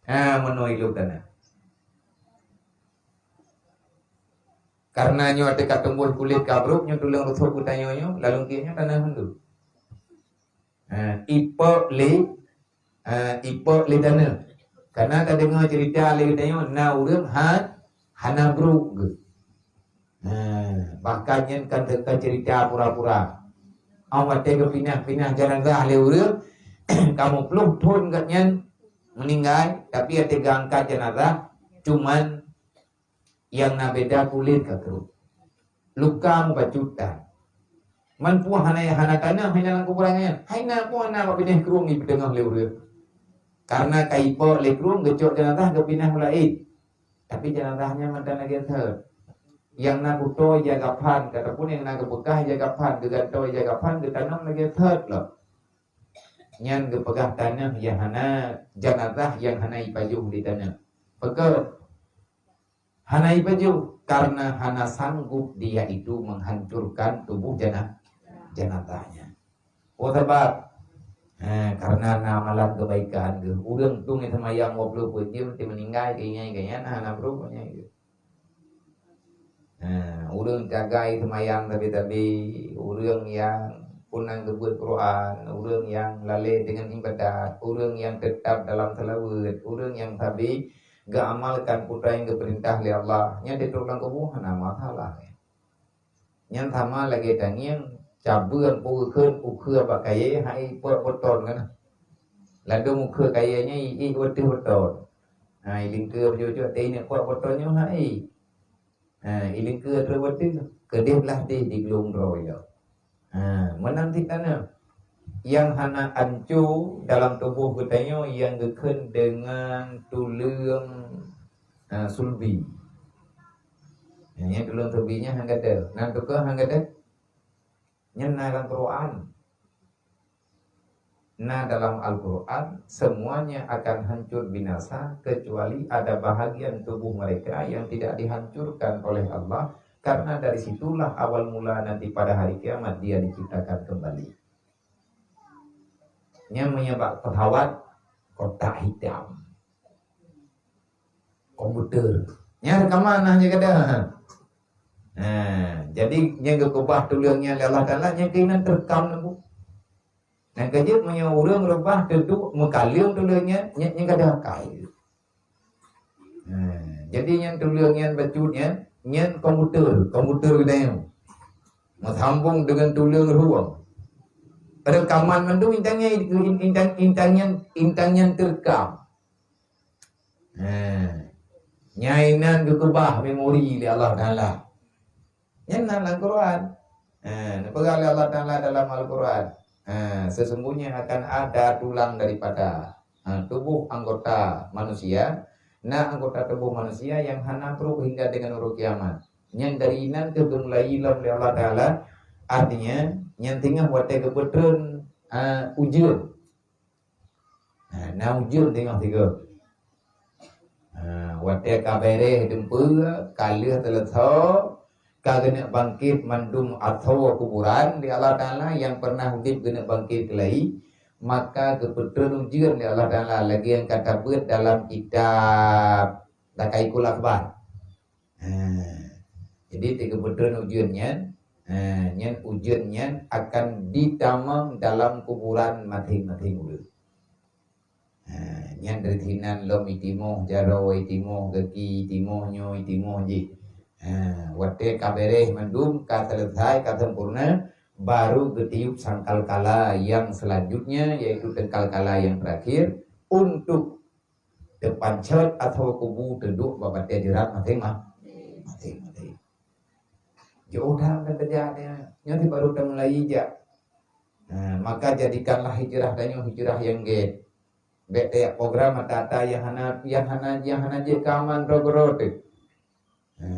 Ha, meunoe ilok tanah. Karena nyoe teuka tumbuh kulét ka brok, nyoe tuleueng rutok geutanyoe nyoe, lalu keu nyoe tanah hindeuh. Ha, ipok lé, ha, ipok lé taneuh. Karena tadeungoe cerita lé geutanyoe, na ureuëng ha, hana brok geuh. Ha, bahkan nyan kan teuka cerita pura-pura. Awak watée geupinah-pinah jenazah lé ureuëng, kamoe ploh thon gobnyan meuninggai, tapi watée geuangkat jenazah, cuman nyang na beda kulét ka trok. Luka mubacut that. Man peue hana, hana taneuh hana lam kuburan nyan. Hai na peue hana bak binéh krueng jipeuteungoh lé ureuëng. Karena ka ipok lé krueng geucok jenazah geupinah u laén. Tapi jenazah nyan mantong lagée thot. Nyang na kuto ija gaphan, ataupun nyang na geupeugah ija gaphan, geugantoe ija gaphan, geutanom lagée thot lom. Nyan geupeugah taneuh nyang hana, jenazah nyang hana ipajoh lé taneuh. Pakon? Hana ipajoh, karena hana sanggup dia itu menghancurkan tubuh jana-, jenazahnya. Oh, sabab, eh, karena na amalan kebaikan geuh. Ureuëng tueng nyang seumayang dua puluh peuet jeuem, ti meuninggai, keu nyan, keu nyan, hana brok nyan geuh. Ha, ureuëng cagai seumayang tabi-tabi, ureuëng nyang peunan geubeuet Quran, ureuëng nyang lalée deungon ibadat, ureuëng nyang teutab dalam seulaweuet, ureuëng nyang sabe geuamalkan peue nyang geupeurintah lé Allah, nyan teutrok lam kubu hana masalah. Nyan sama lagée tangieng, cabeueng peue kheun ukeue bak kayée hai peuet beuton kan. Ladôm ukeue kayée nyan iék wateuh beuton. Ha, ilingkeue beujeuet-jeuet teuingat peuet beuton nyoe hai. Ha, ilingkeue trok wateuh, keudeh blah deh di glong droe ilong. Ha, meunan cit taneuh. Nyang hana anco dalam tuboh geutanyoe nyang geukheun deungon tuleueng, ha, sulbi. Nyang tuleueng sulbi nyan han gata. Nan teuka han gata? Nyan na lam Quran. Na dalam Al-Quran, semuanya akan hancur binasa kecuali ada bahagian tubuh mereka yang tidak dihancurkan oleh Allah, karena dari situlah awal mula nanti pada hari kiamat dia diciptakan kembali. Nyan meunyoe bak pesawat kotak hitam. Komputer. Nyan rekaman nah je kada. Ha, jadi nyang geukeubah tuleueng nyan lé Allah Taala nyan keunan teurekam lam buku. Nyang keujeuet meunyoe ureuëng reubah teuduek meukaleueng tuleueng nyan, nyan, nyan kada akai. Ha, jadi nyan tuleueng nyan bacut nyan, nyan komputer, komputer geutanyoe. Meusambong deungon tuleueng rueng. Rekaman mandum intang nyan, intang, intang nyan, intang nyan teurekam. Ha. Nyan inan geukeubah memori lé Allah Taala. Nyan na lam Quran. Ha, neupeugah lé Allah Taala dalam Al-Quran. Ha, sesungguhnya akan ada tulang daripada, ha, tubuh anggota manusia, na anggota tubuh manusia yang hana trok hingga dengan uroe kiamat. Nyan dari inan keuh geumulai lom lé Allah Taala, artinya nyan teungoh watée geupeutreun, ha, ujeuen. Ha, na ujeuen teungoh sigoe. Ha, watée ka bereh dumpeue, ka lheueh seuleusoe, ka geuneuk bangkét mandum asoe kuburan lé Allah Taala nyang pernah udeb geuneuk bangkét keulai, maka geupeutreun ujeuen lé Allah Taala lagée nyang ka tabeuet dalam kitab Daqaiqul Akhbar. Ha. Jadi, teugeubeuteun ujeuen nyan, ha, nyan ujeuen nyan akan ditamong dalam kuburan maséng-maséng ureuëng. Ha, nyan dari sinan lom itimoh jaroe, itimoh gaki, itimoh nyoe, itimoh jih. Ha, watée ka bereh mandum, ka selesai, ka sempurna, baru geutiup sangkakala yang selanjutnya, yaitu sangkakala yang terakhir untuk teupancot atawa kubu teuduek bak batée jeurat maséng-ma-, maséng-maséng. Jiôh that dan teujak nyan, nyoe baru tamulai jak. Ha, maka jadikanlah hijrah tanyoe hijrah nyang gét. Bék tajak program ata-ata nyang hana, nyang hana, nyang hana jeuet keu aman droe-droe teuh. Ha,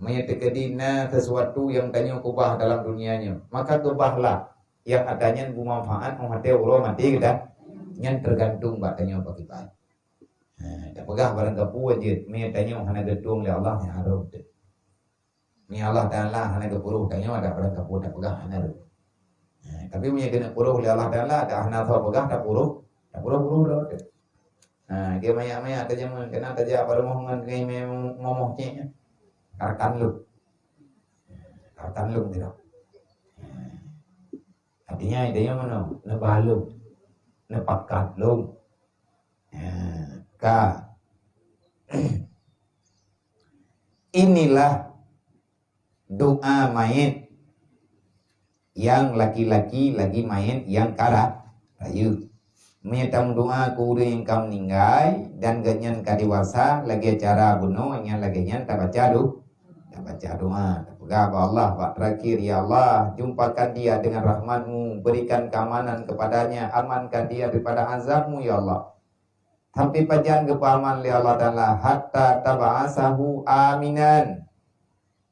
meunyoe teukeudi na sesuatu nyang tanyoe keubah dalam dunia nyoe, maka keubahlah nyang ata nyan beumanfaat 'oh watée uroe maté geutanyoe. Nyan teugantung bak tanyoe pakriban. Ha, tapeugah barang kapeue jeuet, meunyoe tanyoe hana geutueng lé Allah, nyan hareuem teuh. Meunyoe Allah Taala hana geupuruh tanyoe, ada barang kapeue tapeugah hana rhot. Ha, tapi meunyoe keuneuk puruh lé Allah Taala, ada hana soe peugah tapuruh, tapuruh-puruh droe teuh. Ha, dia manyak-manyak tajak, keunan tajak bak rumoh ngon keuhai momoh cék nyan. Kartan lom. Kartan lom dia. Ha. Artinya, dia meunoe, neuba lom, neupakat lom. Ha, ka. Inilah doa manyét nyang laki-laki lagi manyét nyang ka ra-, rayeuk. Meunyoe tameudoa keu ureuëng nyang ka meuninggai dan gobnyan ka dewasa, lagée cara bunoe nyan lagée nyan tabaca do-, tabaca doa. Tapeugah bak Allah bak terakhir, "Ya Allah, jumpakan dia dengan rahmat-Mu, berikan keamanan kepadanya, amankan dia daripada azab-Mu, ya Allah." Sampai pajan geupeuaman lé Allah Taala, "Hatta tab'asahu aminan,"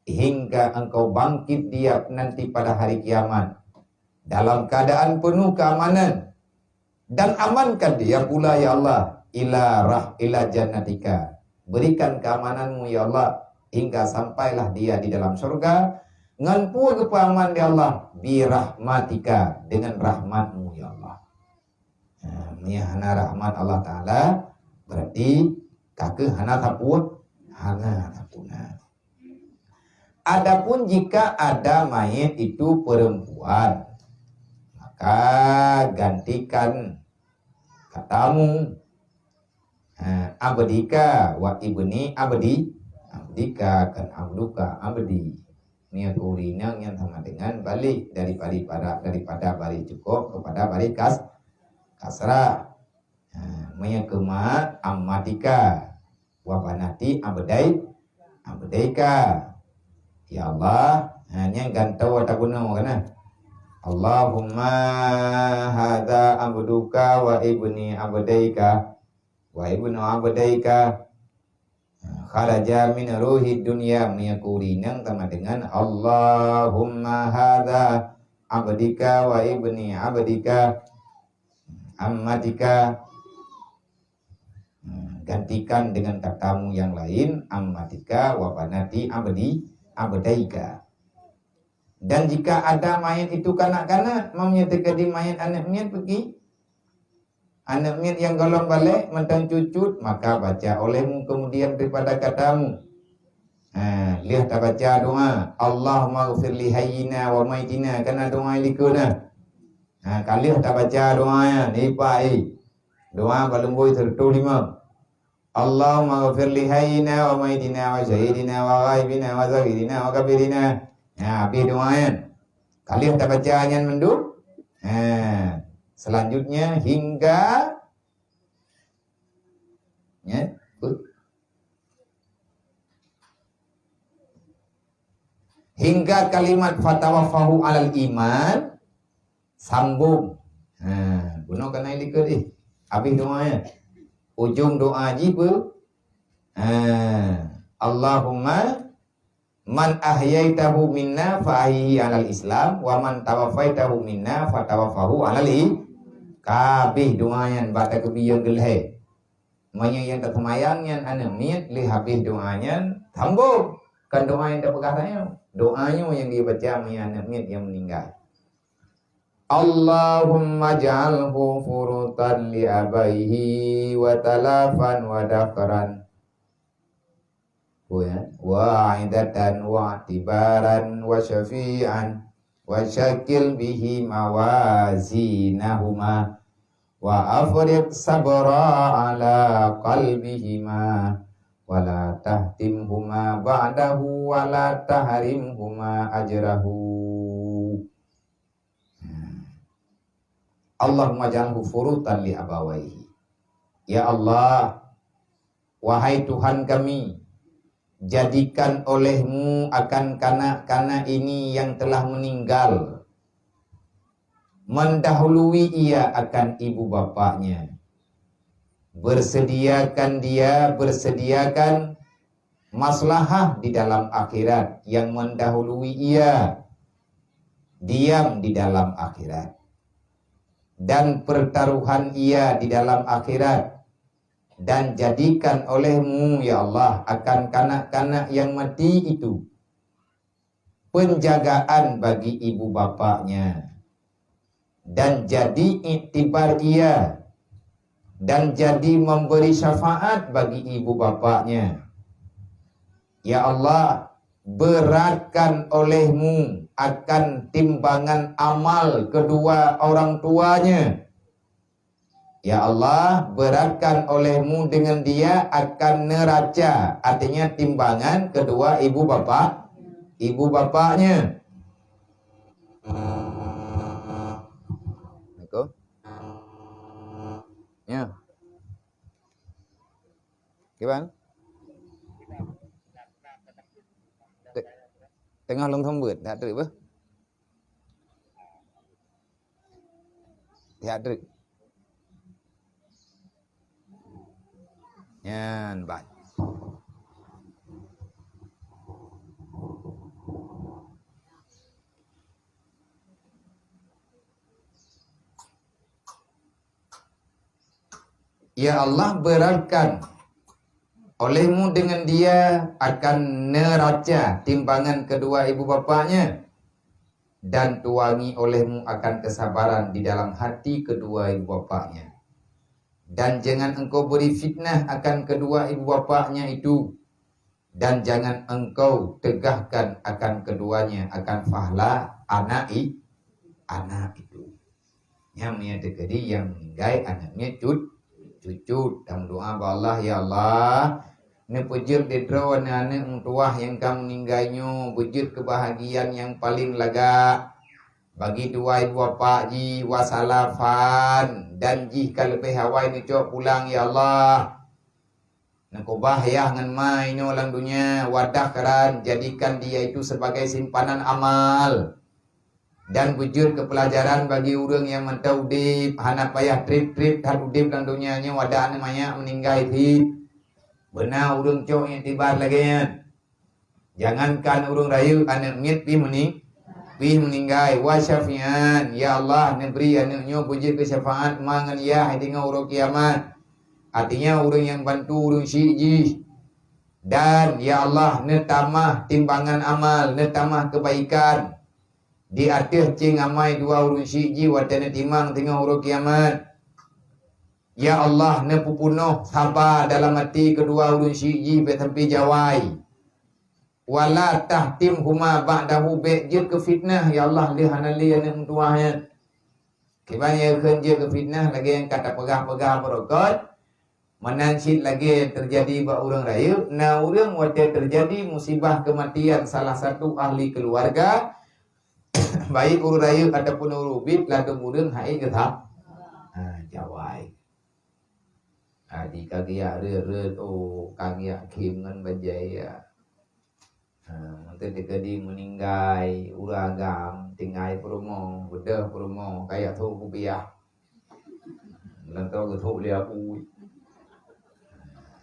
hingga Engkau bangkit dia nanti pada hari kiamat dalam keadaan penuh keamanan, dan amankan dia pula, ya Allah, ila rah-, ila jannatika. Berikan keamanan-Mu, ya Allah, hingga sampailah dia di dalam syurga. Ngon peue geupeuaman, ya Allah? Bi rahmatika, dengan rahmat-Mu, ya Allah. Ha, meunyoe hana rahmat Allah Taala, berarti ka kheueh hana tapeu-, hana tapuna. Adapun jika ada mayit itu perempuan, maka gantikan katamu, ha, abdika wa ibni abdi, abdika kan abduka abdi. Meunyoe keu ureuëng inong nyan sama dengan balik daripada, daripada baris jukuk kepada baris kas-, kasrah. Ha, meunyoe keu mak, ammatika, wa banati abdai-, abdaika. Ya Allah, ha, nyan gantoe tabunoe kana. Allahumma hadza abduka wa ibni abdaika wa ibnu abdaika. Kharaja min ruhid dunya, meunyoe keu ureuëng inong sama dengan Allahumma hadza abdika wa ibni abdika, ammatika. Gantikan dengan katamu yang lain, ammatika wa banati abdi, abdaika. Dan jika ada mayat itu kanak-kanak, meunyoe teukeudi mayat aneuk miet peuki, aneuk miet nyang gohlom balek mantong cucut, maka baca olehmu kemudian daripada katamu. Ha, lheueh tabaca doa, "Allahumma ghfir li hayyina wa maitina," kana doa likot na. Ha, ka lheueh tabaca doa nyan, ipa, eh. Doa bak lumbôi seratus lima. "Allahumma ghfir li hayyina wa maitina wa syahidina wa ghaibina wa saghirina wa kabirina." Ha, habis doa nyan. Ka lheueh tabaca nyan mandum. Ha, selanjutnya hingga, ya, hingga kalimat "fatawaffahu alal iman", sambung. Ha, bunoe kana likot, eh. Habis doa nyan. Ujong doa jih peue? Ha, Allahumma man ahyaitahu minna fa ahyihi alal Islam, wa man tawaffaitahu minna fa tawaffahu alal i-, ka habis doa nyan bak takbir nyang keulhèe. Meunyoe nyang taseumayang nyan aneuk miet, lheueh habis doa nyan, sambung. Kan doa nyang tapeugah tanyoe. Doa nyoe nyang jibaca meunyoe aneuk miet nyang meuninggai. "Allahumma ja'alhu furutan li abaihi wa talafan wa dakhran." Peue ya? "Wa aidatan wa tibaran wa syafi'an wa syakil bihi mawazinahuma wa afriq sabra ala qalbihima wa la tahtimhuma ba'dahu wa la tahrimhuma ajrahu." Allahumma ja'alhu furutan li abawaihi. Ya Allah, wahai Tuhan kami, jadikan olehmu akan kanak-kanak ini yang telah meninggal mendahului ia akan ibu bapaknya. Bersediakan dia, bersediakan maslahah di dalam akhirat yang mendahului ia diam di dalam akhirat. Dan pertaruhan ia di dalam akhirat, dan jadikan olehmu, ya Allah, akan kanak-kanak yang mati itu penjagaan bagi ibu bapaknya, dan jadi iktibar ia, dan jadi memberi syafaat bagi ibu bapaknya. Ya Allah, beratkan olehmu akan timbangan amal kedua orang tuanya. Ya Allah, beratkan olehmu dengan dia akan neraca, artinya timbangan kedua ibu bapak, ibu bapaknya. Assalamualaikum. Ya. Kiban? Te-, tengah lôn sambut, tak trép bah. Sihat treuk. Nyan, ban. Ya Allah, beratkan olehmu dengan dia akan neraca timbangan kedua ibu bapaknya, dan tuangi olehmu akan kesabaran di dalam hati kedua ibu bapaknya. Dan jangan engkau beri fitnah akan kedua ibu bapaknya itu, dan jangan engkau tegahkan akan keduanya akan fahla anak i-, anak itu. Nyang meunyoe teukeudi nyang meuninggai aneuk miet cut-, cucut, dan meudoa bak Allah, "Ya Allah, neupeujeuet lé droe aneuk-aneuk meutuwah nyang ka meuninggai nyoe, beujeuet keubahagiaan nyang paleng lagak bagi dua ibu bapak jih, wasalafan, dan jih ka leubeh awai neucok pulang, ya Allah." Neukeubah yah ngon ma inoe lam donya, wadah keuran, jadikan dia itu sebagai simpanan amal dan beujeuet keu peulajaran bagi ureuëng nyang mantong udeb, hana payah treb-treb that udeb lam donya nyoe, wadah aneuk manyak meuninggai cit. Beuna ureuëng cok iktibar lagée nyan. Jangankan ureuëng rayeuk, aneuk miet pih meuning-, pih meuninggai. Wa syafi'an, ya Allah, neubri aneuk nyoe beujeuet keu syafaat ma ngon yah di uroe kiamat. Artinya, ureuëng nyang bantu ureuëng syik jih. Dan, ya Allah, neutamah timbangan amal, neutamah keubaikan di ateueh céng amai dua ureuëng syik jih watée neutimang teungoh uroe kiamat. Ya Allah, neupeupunoh saba dalam até keudua ureuëng syik jih bék sampoe jawai. Wala tahtimhuma ba'dahu, bék jeuet keu fitnah, ya Allah, lheueh hana lé aneuk meutuwah nyan. Kiban nyang kheun jeuet keu fitnah lagée nyang ka tapeugah-peugah beurokot, meunan cit lagée nyang teujadi bak ureuëng rayeuk, na ureuëng watée teujadi musibah keumatian salah satu ahli keuluwarga, baik ureuëng rayeuk ataupun ureuëng ubit, ladôm ureuëng hai geusa-, ha, jawai. Ha, di ka geujak reuet-reuet, oh, ka geujak khém ngon bajée, ya. Ha, mantong teukeudi meuninggai, ureuëng agam, tinggai peurumoh, beudôh peurumoh, kajak thok kupiah. Lantau geuthok lé abu.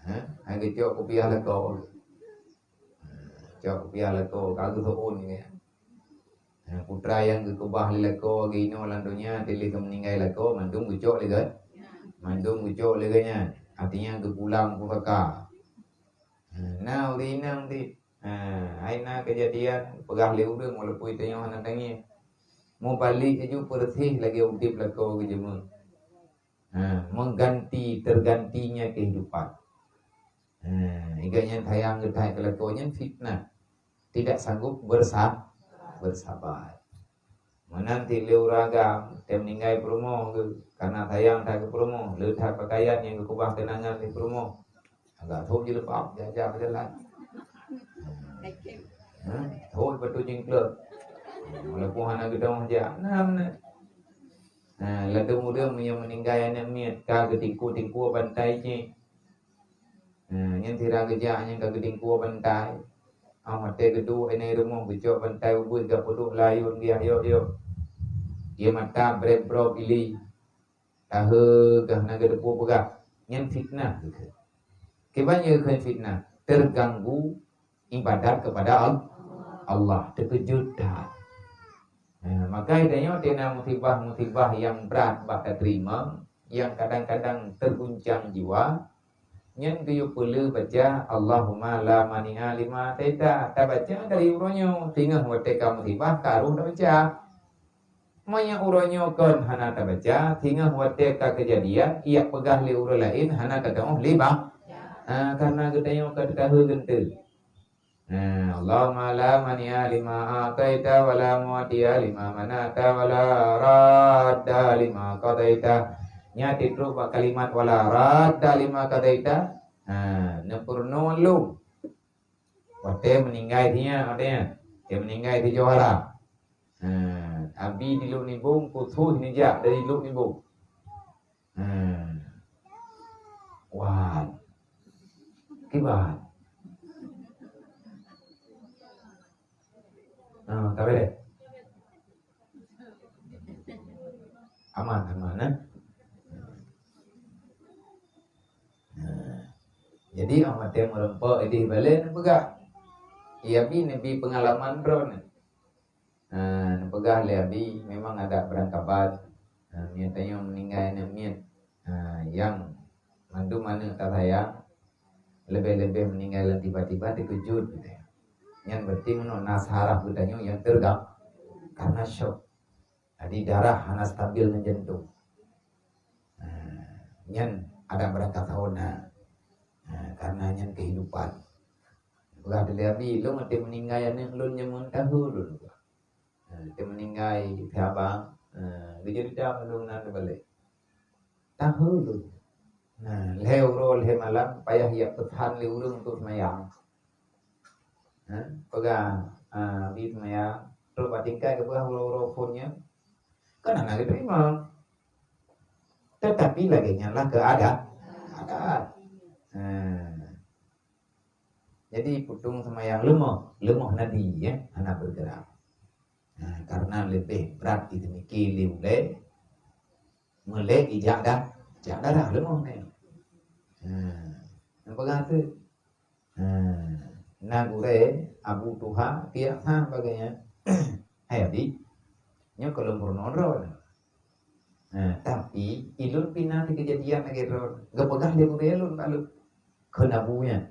Ha, hai geucok kupiah lakoe. Ha, cok kupiah lakoe, ka geuthok ôn nyan. Ha, putra nyang geukeubah lé lakoe geuinoe lam donya, tieb lé ka meuninggai lakoe, mandum geucok lé geuh-, mandum geucok lé geuh nyan. Artinya geupulang pusaka. Ha, na ureuëng inong di, ha, hai na keujadian peugah lé ureuëng walaupun tanyoe hana tangieng. Mubalek laju peureuseh lagée udeb lakoe geujeumeung. Ha, mengganti, tergantinya kehidupan. Ha, iga nyan sayang geutai keu lakoe nyan fitnah. Tidak sanggup bersa-, bersabar. Meunan cit lé ureuëng agam, teumeuninggai peurumoh geuh, karena sayang that keu peurumoh, le that pakaian nyang geukeubah keunangan lé peurumoh. Agak thok jilbab, jak-jak jalan. Ha? Thok batu jingklok. Walaupun hana geudong jak, na meunan. Ha, ladôm ureuëng meunyoe meuninggai aneuk miet, ka geutingku-tingku bantai cit. Ha, nyan sira geujak nyan ka geutingku bantai. Ah, watée geuduek inan rumoh geucok bantai ubit geupeudok layôn geuyak yok-yok. Ie mata breb-brob ili, tahe gah na geudeupue peugah, nyan fitnah geukheun. Kiban nyan geukheun fitnah, terganggu ibadat kepada Al-, Allah, teukeujot that. Nah, maka tanyoe teuh na musibah-musibah nyang brat bak tateurimong, nyang kadang-kadang teuguncang jiwa, nyan geuyue peuleueh baca, "Allahumma la mani'a lima ataita." Tabaca dari uroe nyoe, singoh watée ka musibah, ka rhoh tabaca. Meunyoe uroe nyoe kon hana tabaca, singoh watée ka keujadian, ijak peugah lé ureuëng laén, hana tatu'oh lé ba-, ah, karena geutanyoe ka teukahe geuntée. Nah, Allahumma la mani'a lima ataita wa la mu'tiya lima mana'ta wa la radda lima qadaita. Nyan titrok bak kalimat wa la radda lima qadaita. Ha, neupeurunoe lom. Watée meuninggai si nyan, watée nyan. Watée meuninggai si Johara. Ha, Abi di Lhokseumawe, khusos neujak dari Lhokseumawe. Hmm. Wan. Kiban. Ah, ka beres. Aman, aman, eh? Nah, jadi, awak watée meureumpok idéh balée neupeugah, "Ya, Bi, neubi peungalaman droeneuh." Ha, neupeugah lé Abi, memang adat beurangkabat. Ha, meunyoe tanyoe meuninggai aneuëk miet, ha, nyang mandum aneuëk tasayang, leubeh-leubeh meuninggai lom tiba-tiba, teukeujot geutanyoe. Nyan berarti meunoe na saraf geutanyoe nyang teugang karena syok. Jadi darah hana stabil ngon jantung. Ha, nyan adat beurangkabat na. Ha, karena nyan kehidupan. Peugah lé Abi, "Lôn watée meuninggai aneuëk lôn nyang meuntah lôn." Ha, teumeuninggai saban, ha, geujeurita mandum nan teubalek. Tahu tu. Nah, lhée uroe lhée malam payah ijak peusan lé ureuëng untuk seumayang. Ha, peugah, ha, Abi seumayang, trok bak tingkat geupeugah uroe-uroe phon nyan. Kan hana geuteurimong. Tetapi lagée nyan lah keuada-, keadaan. Ha. Jadi, putong seumayang leumoh, leumoh nadi, ya, hana bergerak. Nah, karena leubeh brat jiteumiki lé ulée, meulée ijak da-, ijak darah leumoh nyan. Nah, nyang peugah tu, nah, na gurée Abu Tuha piyak sa bagai nyan. Hai Abi, nyoe ka lôn peurunoe droe. Nah, tapi ilôn pih na keujadian lagée droe. Geupeugah lé gurée lôn bak lôn. Kheun Abu nyan.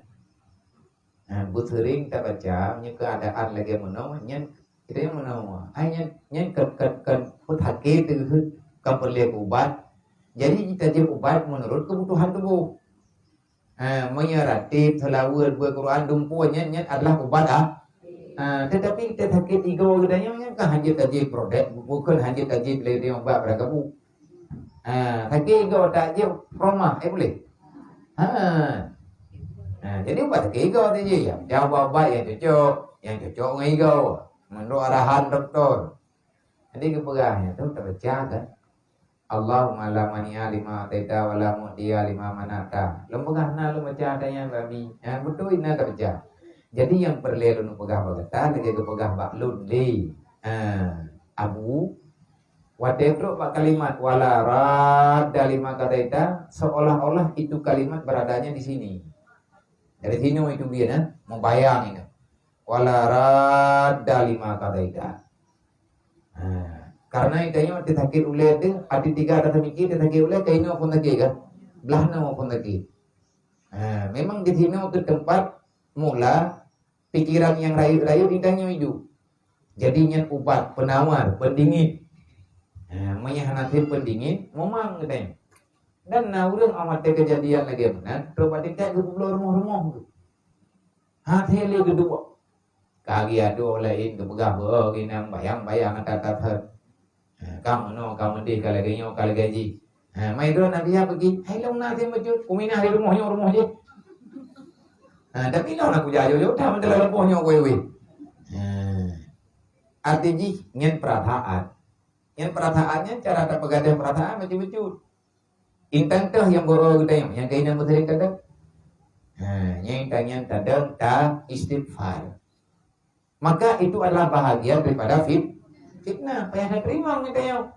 Nah, beuseuring tabaca, meunyoe keuadaan lagée meunoe, nyan, kita nyang meunoe. Ai nyan, nyan kon, kon, kon peusakét teuh, kon peureulée ubat. Jadi, jitajieb ubat meunurot keubutuhan tuboh. Ha, meunyoe ratib, seulaweuet, beuet Quran, dumpeue, nyan, nyan adalah ubat, ah. Ha, tetapi kita sakét igoe geutanyoe, nyan kan hanjeuet tajieb prodek, bukon hanjeuet tajieb lé ubat beurangkabu. Ha, sakét igoe tajieb promah, eh, boleh? Ha. Ha, jadi ubat sakét igoe tajieb, ya. Macam ubat-ubat nyang cocok, nyang cocok ngon igoe. Meunurot arahan doktor. Jadi geupeugah nyan tu tabaca kan. Allahumma la mani'a lima ataita wa la mu'tiya lima mana'ta. Lôn peugah na lôn baca ata nyan bak Abi. Ha, beutôi na tabaca. Jadi nyang peureulée lôn peugah bak gata lagée geupeugah bak lôn lé, ha, Abu, watée trok bak kalimat wa la radda lima qadaita, seolah-olah itu kalimat beradanya di sini. Dari sinoe itu bieu na, mubayang itu. Wa la radda lima qadaita. Ha, karena geutanyoe teusakét ulée teuh, até tiga rasa mikir teusakét ulée, kainoe phon sakét kan? Blah noe phon sakét. Ha, memang di sinoe keu teumpat mula pikiran nyang rayeuk-rayeuk geutanyoe idup. Jadi nyan ubat, penawar, pendingin. Ha, meunyoe hana tem pendingin, momang geutanyoe. Dan na ureuëng amat keujadian lagée meunan, trok bak tingkat geupubloe rumoh-rumoh tu. Hase lé geuduek. Ka geuadoe laén geupeugah beuo ginang bayang-bayang ata-ata thon. Ha, ka meunoe, ka meudeh, ka lagée nyoe, ka lagée jih. Ha, mai droe na biya peugi, hai long na tem bacut, kuminah di rumoh nyoe, rumoh jih. Ha, tapi long na kuja yo-yo, dah meuteuleu rumoh nyoe weh-weh. Ha. Arti jih nyan perasaan. Nyan perasaan nyan cara tapeugadeh perasaan bacut-bacut. Intan teuh nyang beu-o geutanyoe, nyang keunan meuseuring tadong. Ha, nyang intan nyan tadong ta istighfar. Maka itu adalah bahagian daripada fit-, fitnah. Payah na teurimong geutanyoe.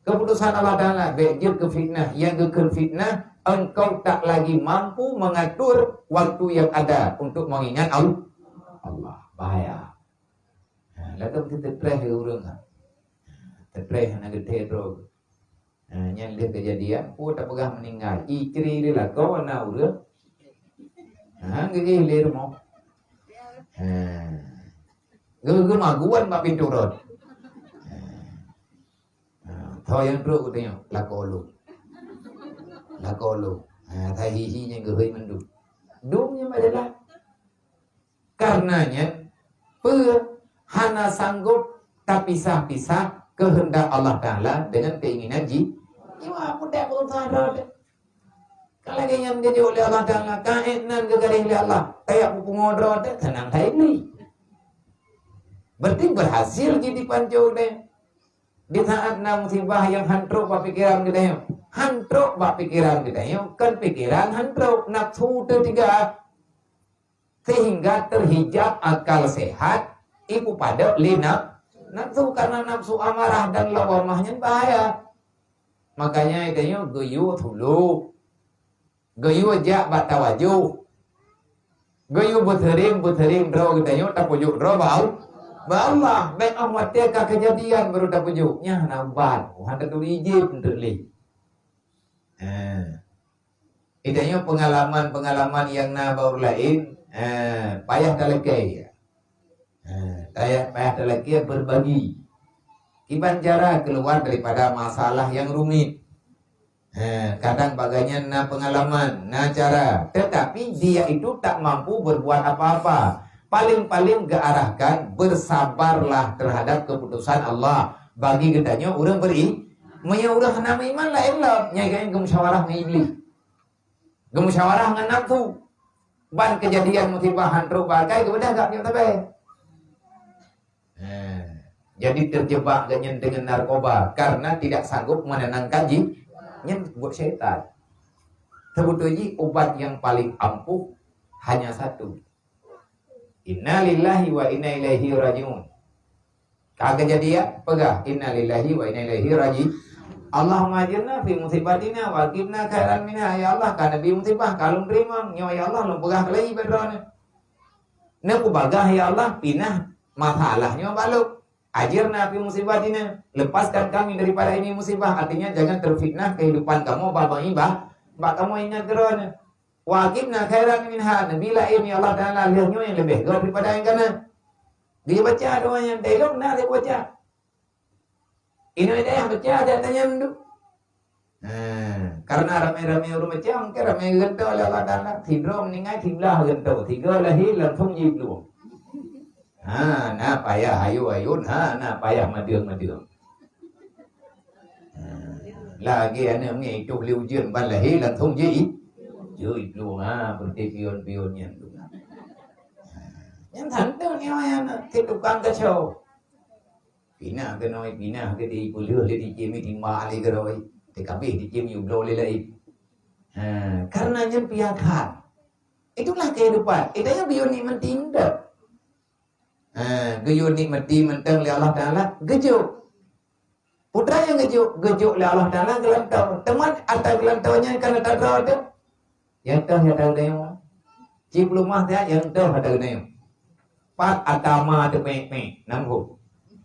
Keputusan Allah Taala, bèk jeuet keu fitnah. Nyang geukheun fitnah, engkau tak lagi mampu mengatur waktu yang ada untuk mengingat Al-, Allah. Bahaya. Ha, lagu meusti teupreh lé ureueng, ha. Teupreh hana geuthèe droe. Ha, nyan lheueh keujadian, peue tapeugah meuninggai. Istri lé lakoe na ureueng. Ha, geuéh lé rumoh. Ha. Geu-, geumaguan bak pintoe rot. Ha. Ha, tho nyang trok geutanyoe, lakoe lôn. Lakoe lôn. Ha, sahihi nyang geuhôi mandum. Dum nyang bak jalan. Kareuna nyan, peue hana sanggob tapisah-pisah keuheundak Allah Taala deungon keinginan ji-, jiwa. Peue dak beureusaha droe teuh. Ka lagèe nyan geujok lé Allah Taala, ka ék nan geugaréh lé Allah, tajak peupungo droe teuh, seunang that Iblih. Berarti berhasil jih dipancô deh. Di saat na musibah nyang han trok bak pikeran geutanyoe. Han trok bak pikeran geutanyoe, kon pikeran han trok, nafsu teuh teuga. Sehingga terhijab akal sehat, ipeupadöt lé naf-, nafsu, karena nafsu amarah dan lawamah nyan bahaya. Makanya geutanyoe geuyue thulu, geuyue jak bak tawajoh, geuyue beuseuring-beuseuring droe geutanyoe tapujuk droe bak Al-, bak Allah. Bèk 'oh watèe ka keujadian baru tapujuk, nyan hana ubat, hana taturi idhin teuk lé. Ha. Geutanyoe peungalaman-peungalaman nyang na bak ureueng laén, ha, payah talakèe. Ha, payah, payah talakèe berbagi. Kiban cara keluar daripada masalah yang rumit. Ha, kadang bagian na peungalaman, na cara, tetapi dia itu tak mampu berbuat apa-apa. Paling-paling geuarahkan, bersabarlah terhadap keputusan Allah. Bagi geutanyoe ureueng beri-, meunyoe ureueng hana meuiman, laén lom, nyan geumusyawarah ngon Iblih. Geumusyawarah ngon nafsu. Ban keujadian musibah han trok bak akai, geubeudôh gak nyoe tabé. Ha. Jadi terjebak geuh nyan deungon narkoba karena tidak sanggup menenangkan ji-, nyan buet syaitan. Seubeutôi jih ubat nyang paling ampuh hanya satu. Inna lillahi wa inna ilaihi raji'un. Ka keujadian, peugah, "Inna lillahi wa inna ilaihi raji'un. Allahumma ajirna fi musibatina wa aqibna khairan minha." Ya Allah, ka neubi musibah, ka lôn teurimong. Nyoe ya Allah, lôn peugah keulai bak Droeneuh. Neupeubagaih ya Allah, pinah masalah nyoe bak lôn. Ajirna fi musibatina, lepaskan kami daripada ini musibah, artinya jangan terfitnah kehidupan kamoe bak, bak, bak kamoe ingat Droeneuh. Wa aqibna khairan minha, neubi laén ya Allah Taala lheueh nyoe nyang leubeh göt daripada nyang kana. Dia baca doa nyang dilôn na dia baca. Inoe dayah baca ada tanya tu. Ha, karena ramai-ramai ureueng baca, mungkin ramai geugantoe lé Allah Taala. Sidroe meuninggai, siblah geugantoe. Tiga lahé langsung jiplueng. Ha, na payah ayun-ayun, ha, na payah madeueng-madeueng. Ha, lagèe aneuk miet itoh lé ujeuen ban lahé langsung ji-, jiplueng, ha, beureuti pion-pion nyan tu. Ha, nyan santôn nyoe aneuk keu tukang keuco. Pinah keunoe, pinah keudéh, peulheueh lé di cimi timba lé keudroe. Teukabéh di cimi ubloe lé laén. Ha, karena nyan piakat. Itulah kehidupan. Itu yang biyueng nikmati muda. Ha, geuyue nikmati mantong lé Allah Taala, geujok. Peue nyang geujok, geujok lé Allah Taala geulantoe. Teuma ata geulantoe nyan kan ata droe teuh. Nyang toh ata geutanyoe. Cit peuleumah siat nyang toh ata geutanyoe. Pat ata ma teupék-pék, nam ho.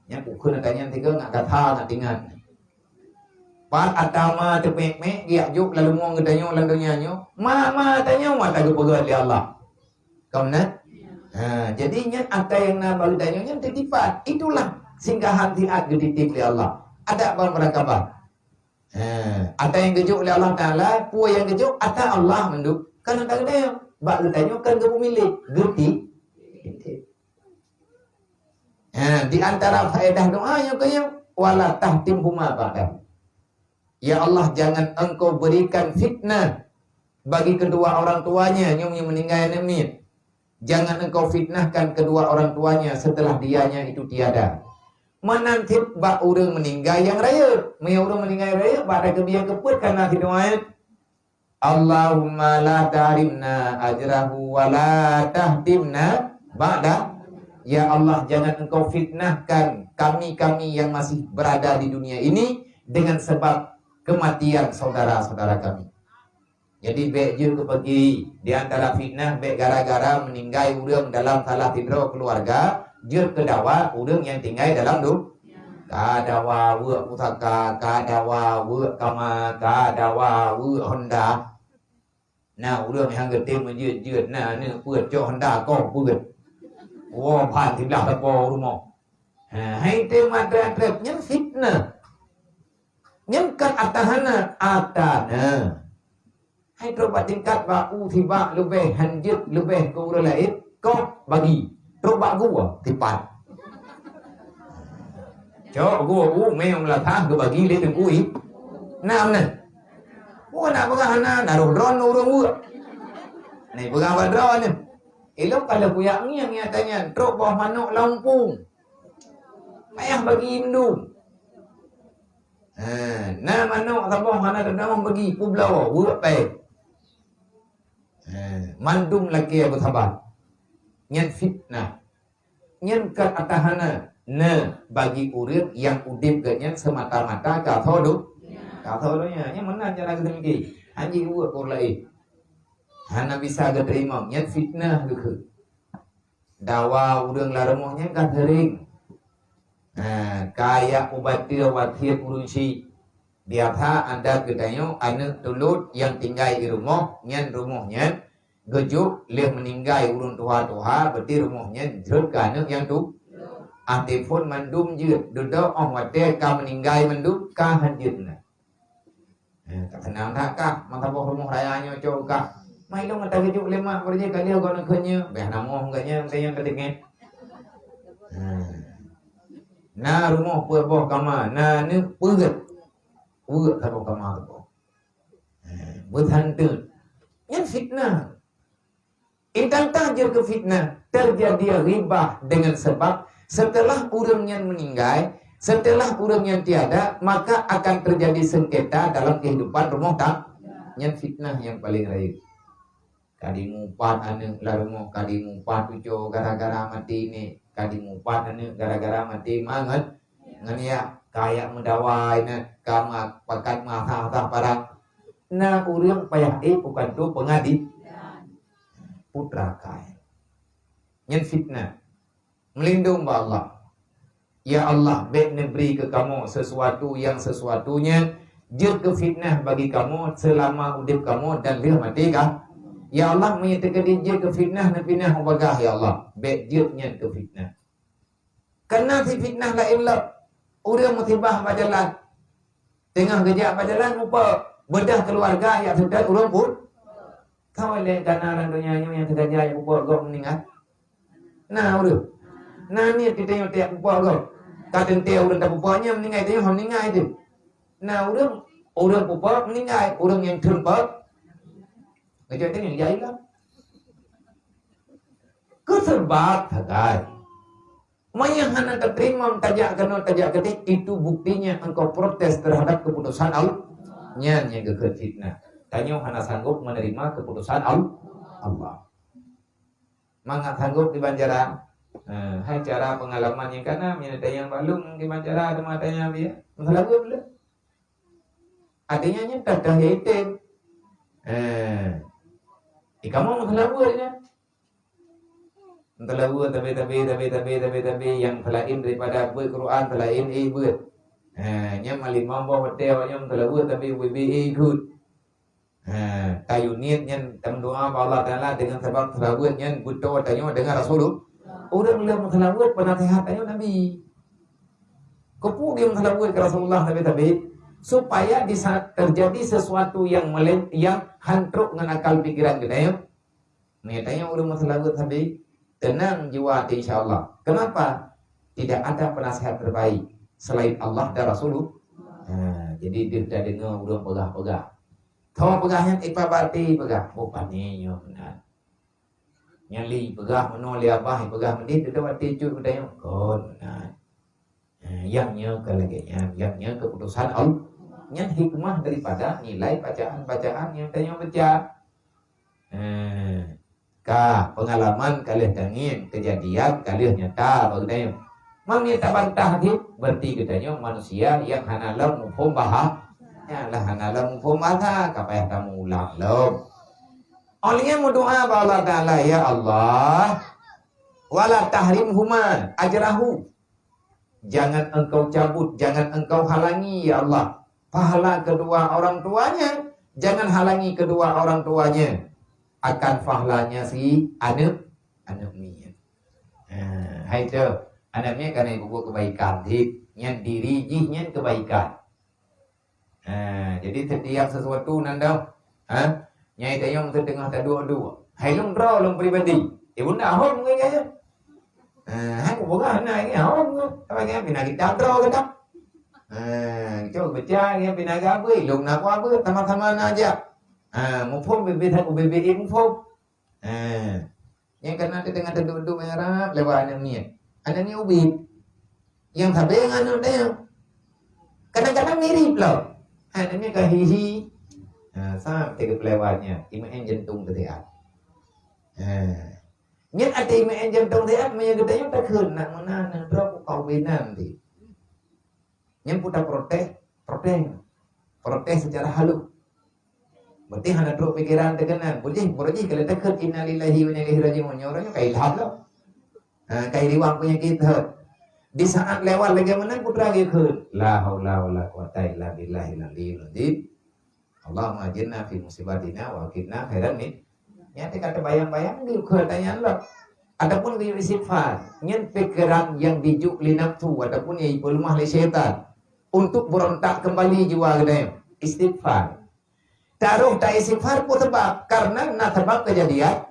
Nyang kukheun ata nyan sigoe ngat gata ngat ingat. Pat ata ma teupék-pék, geujak jok lam leumong geutanyoe lam donya nyoe. Ma, ma tanyoe ma tageupeugöt lé Allah. Ka meunan? Ha, jadi nyan ata nyang na bak geutanyoe nyan titipan. Itulah singgahan siat geutitip lé Allah. Adak ban meurakabah. Ha, ata nyang geujok lé Allah Taala, peue nyang geujok ata Allah mandum. Kan ata geutanyoe, bak geutanyoe kan geupeumilék, geuti-, titip. Ha, di antara faedah doa nyang keu nyoe, wala tahtimhuma ba'da. Ya Allah, jangan Engkau berikan fitnah bagi kedua orang tuanya, nyoe nyang meuninggai aneuk miet. Jangan Engkau fitnahkan kedua orang tuanya setelah dianya itu tiada. Meunan cit bak ureueng meuninggai nyang rayeuk. Meunyoe ureueng meuninggai rayeuk, bak takeubiet keupeue kana sidroe ayat, "Allahumma la tahrimna ajrahu wa la tahtimna ba'da." Ya Allah, jangan Engkau fitnahkan kami-kami yang masih berada di dunia ini dengan sebab kematian saudara-saudara kami. Jadi, bèk jeuet keu bagi di antara fitnah, bèk gara-gara meninggai ureueng dalam salah sidroe keluarga, jeuet keu dawa ureueng nyang tinggai dalam du-, ka dawa weuek pusaka, ka dawa weuek kama, ka dawa weuek honda. Na ureueng nyang geutem meujeuet-jeuet na aneuk peuet cok honda koh peuet. Woe ban siblah sapo rumoh. Ha, hai tem atreb-atreb, nyan fitnah. Nyan kan atahana, atana. Hai trok bak tingkat bak u sibak leubeh hanjeuet leubeh keu ureueng laén, koh bagi. Trok bak gua, tipat. Cok gua u mé meulathah geubagi lé teungku i. Nam na. Gua nak peugah hana, na roh droe ureueng weuek. Nai peugah bak droe nyoe. Ilong ka lheueh kuyak ngieng nyata nyan, trok boh manok lam umpung. Payah bagi indung. Ha, na manok saboh hana teutamong bagi, peubloe, weuek pai. Ha, mandum lakée beusaba. Nyan fitnah. Nyan ka atahana na bagi ureueng nyang udeb geuh nyan seumata-mata ka tho do-, ka tho donya. Nyan meunan cara geuteumiki. Hanji weuek keu ureueng laén. Hana bisa geuteurimong. Nyan fitnah geuh. Dawa ureueng lam rumoh nyan ka seuring. Ha, kajak ubat teuk wasiet ureueng syik. Biasa adat geutanyoe aneuk tulot nyang tinggai di rumoh, nyan rumoh nyan geujok lheueh meuninggai ureueng tuha-tuha, berarti rumoh nyan jeuet keu aneuk nyang tu. Até phon mandum jeuet, dudoe óh watée ka meuninggai mandum ka hanjeuet na. Eh, tak kenal dak kah, mata boh rumoh raya nyoe cok kah. Mai long ata geujok lé mak beureuja kali gona keu nyoe, beh namoh geuh nyan teuh nyang keudengeh. Hmm. Na rumoh peuet boh kama, na neuk peuet. Peuet saboh kama saboh. Hmm. Beusanteun. Nyan fitnah. Intan tah jeuet keu fitnah, terjadi ghibah dengan sebab setelah ureueng nyan meninggai, setelah ureueng nyan tiada, maka akan terjadi sengketa dalam kehidupan rumah tang-, nyan fitnah nyang paleng rayeuk. Ka dimupat aneuk lam rumoh, ka dimupat cucoe gara-gara maté nek, ka dimupat aneuk gara-gara maté ma ngon, ngon yah, kajak meudawa inan, ka ma-, pakat meuasah-asah parang. Na ureueng payah éh bukan tu peungadi-, putra kai. Nyan fitnah. Meulindong bak Allah. Ya Allah, bèk neubri keu kamoe sesuatu nyang sesuatu nyan jeuet keu fitnah bagi kamoe seulama udeb kamoe dan lheueh maté ka. Ya Allah, meunyoe teukeudi jeuet keu fitnah, neupinah u bagaih, ya Allah. Bèk jeuet nyan keu fitnah. Kana si fitnah laén lom. Ureueng musibah bak jalan. Teungoh geujak bak jalan, mupok. Beudoh keuluwarga jak seutôt ureueng pun. Ka lé kana lam donya nyoe nyang teugaja jak pupok gob meuninggai. Na ureueng. Na niet teuh tanyoe tiep pupok gob. Ka teuntèe ureueng tapupok nyan meuninggai, tanyoe hana meuninggai teuh. Na ureueng, ureueng pupok meuninggai, ureueng nyang treun pok. Geujak tanyoe jai lah. Keu seubab sagai. Meunyoe hana tateurimong tajak keunoe tajak keudéh, itu buktinya engkau protes terhadap keputusan Allah. Nyan nyang geukheun fitnah. Tanyoe hana sanggob menerima keputusan Al-, Allah. Mangat sanggob kiban cara. Eh, hai cara pengalaman nyang kana, meunyoe tanyong bak lôn kiban cara teuma tanya biya. Masalah buet lé. Artinya nyan tadah ya item. Eh. Di kamoe masalah buet nyan. Meuteuleubeh tabe-tabe, tabe-tabe, tabe-tabe nyang seulaén daripada beuet Quran, seulaén éh beuet. Ha, nyan malimong boh watèe awak nyan meuteuleubeh tabe ubé-bé éh ikot. Ha, tayue niet nyan tameudoa bak Allah Taala deungon sabab seulaweuet nyan beutôi tanyoe deungon Rasulullah. Ureueng lheueh meuseulaweuet peunaseuhat tanyoe Nabi. Keupeue geuseulaweuet keu Rasulullah tabe-tabe? Supaya di saat terjadi sesuatu yang melen-, yang han trok ngon akal pikiran geutanyoe, Meunyoe tanyoe ureueng meuseulaweuet sabe, teunang jiwa teuh insya Allah. Kenapa? Tidak ada penasehat terbaik selain Allah dan Rasulullah. Ha, jadi deuh tadeungoe ureueng peugah-peugah. Tho peugah nyan ipa bati peugah, "Oh, pane nyoe meunan." Nyan lé peugah meunoe lé abah, peugah meudeh, teutab até cut geutanyoe, "Kon meunan." Ha, nyang nyoe ka lagèe nyan, nyang nyoe keputusan Allah. Nyan hikmah daripada nilai bacaan-bacaan nyang tanyoe baca. Ha, ka pengalaman ka lheueh tangieng, kejadian ka lheueh nyata bagi tanyoe. Meunyoe tabantah jih, berarti geutanyoe manusia nyang hana lom muphom bahasa. Nyan lah hana lom muphom bahasa, ka payah tamulang lom. Óh lheueh nyan meudoa bak Allah Taala, "Ya Allah, wala tahrimhuma ajrahu." Jangan Engkau cabut, jangan Engkau halangi, ya Allah, pahala kedua orang tuanya. Jangan halangi kedua orang tuanya akan pahalanya si aneuk, aneuk miet. Ha, hai tu, aneuk miet kan ibu buat kebaikan, di nyan diri jih nyan kebaikan. Ha, jadi setiap sesuatu nan dong, ha, nyai tayong teuteungoh taduek-duek. Hai lôn droe lôn pribadi. Eh, bunda hom ngon gaya. Ha, hai kupeugah na ini hom. Apa gaya pina kita droe kata. Ha, kita baca gaya pina gabe, lôn na apa, sama-sama na aja. Ha, muphom bibit aku bibit muphom. Ha. Nyang kana teudeungoe teuduek-duek meurah lewat aneuk miet. Aneuk miet ubit. Nyang sabe ngon aneuk teuh. Kadang-kadang mirip lom. Aneuk miet ka hihi. Ha, sampai ke pelewatnya, imeum jantung teusiat. Ha. Nyan até imeum jantung teusiat, meunyoe geutanyoe takheun nak meunan, nak droe kau binan di. Nyan peue taprotes, protes. Protes secara halus. Berarti hana trok pikiran teuh keunan. Boleh, boleh jih kalau takheun innalillahi wa inna ilaihi raji'un. Nyoe ureueng nyoe ka ilham lah. Ha, ka iriwang penyakit tu. Di saat lewat lagèe meunan putra geukheun, "La haula wala quwata illa billahil aliyil azim. Allahumma ajirna fi musibatina wa aqibna khairan min." Nyan teuka teubayang-bayang di ukeue tanyaan lom. Ataupun geuyue istighfar. Nyan pikiran nyang jijuk lé nafsu ataupun nyang jipeuleumah lé syaitan untuk beurontak keumbali jiwa geutanyoe. Istighfar. Taroh ta-istighfar peue sabab? Karena na sabab keujadian.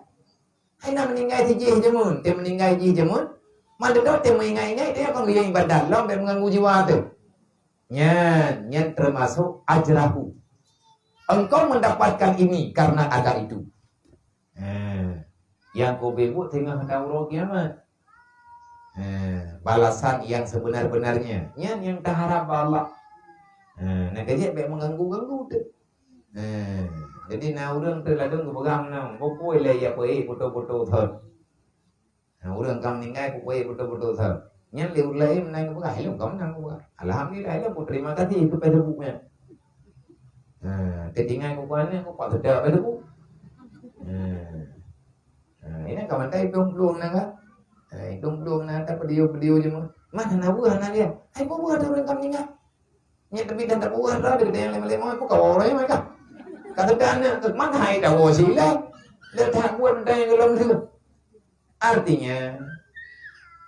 Hai na meuninggai si jih jameun, teuh meuninggai jih jameun. Mandum teuh meuingat-ingat teuh kon geuyue ibadat lom bèk meuganggu jiwa teuh. Nyan, nyan teumasok ajrahu. Engkau mendapatkan ini karena ada itu. Ha, nyang keu ubit buet teungoh tawoe kiamat. Ha, balasan yang sebenar-benarnya. Nyan nyang taharap bak Allah. Ha, na keuh jeuet bèk meuganggu-ganggu teuh. Ha, jadi na ureueng teuh ladôm geupeugah meunan, "Bukui lé ya peuék beutôi-beutôi thon." Ha, ureueng ka meuninggai peuék beutôi-beutôi thon. Nyan lé ureueng laén meunan geupeugah, "Hai lôn ka meunan," geupeugah. Alhamdulillah, lôn pun terima kasih keu Facebook nyan. Ha, teutinggai geupeugah nyan, geupeugah sedap Facebook. Ha. Ha, ini ka mantong idong plueng na ka. Ha, idong plueng na ka, peudiyô-peudiyô jeuet. Mana na buah na dia? Hai buah tu ureueng ka meuninggai. Nyan tapi dan tak buah dah, dia kata yang lima-lima, apa kau orang yang mereka? Kata dia anak tu, mana hai dah buah sila? Dia tak buat dah yang dalam tu. Artinya,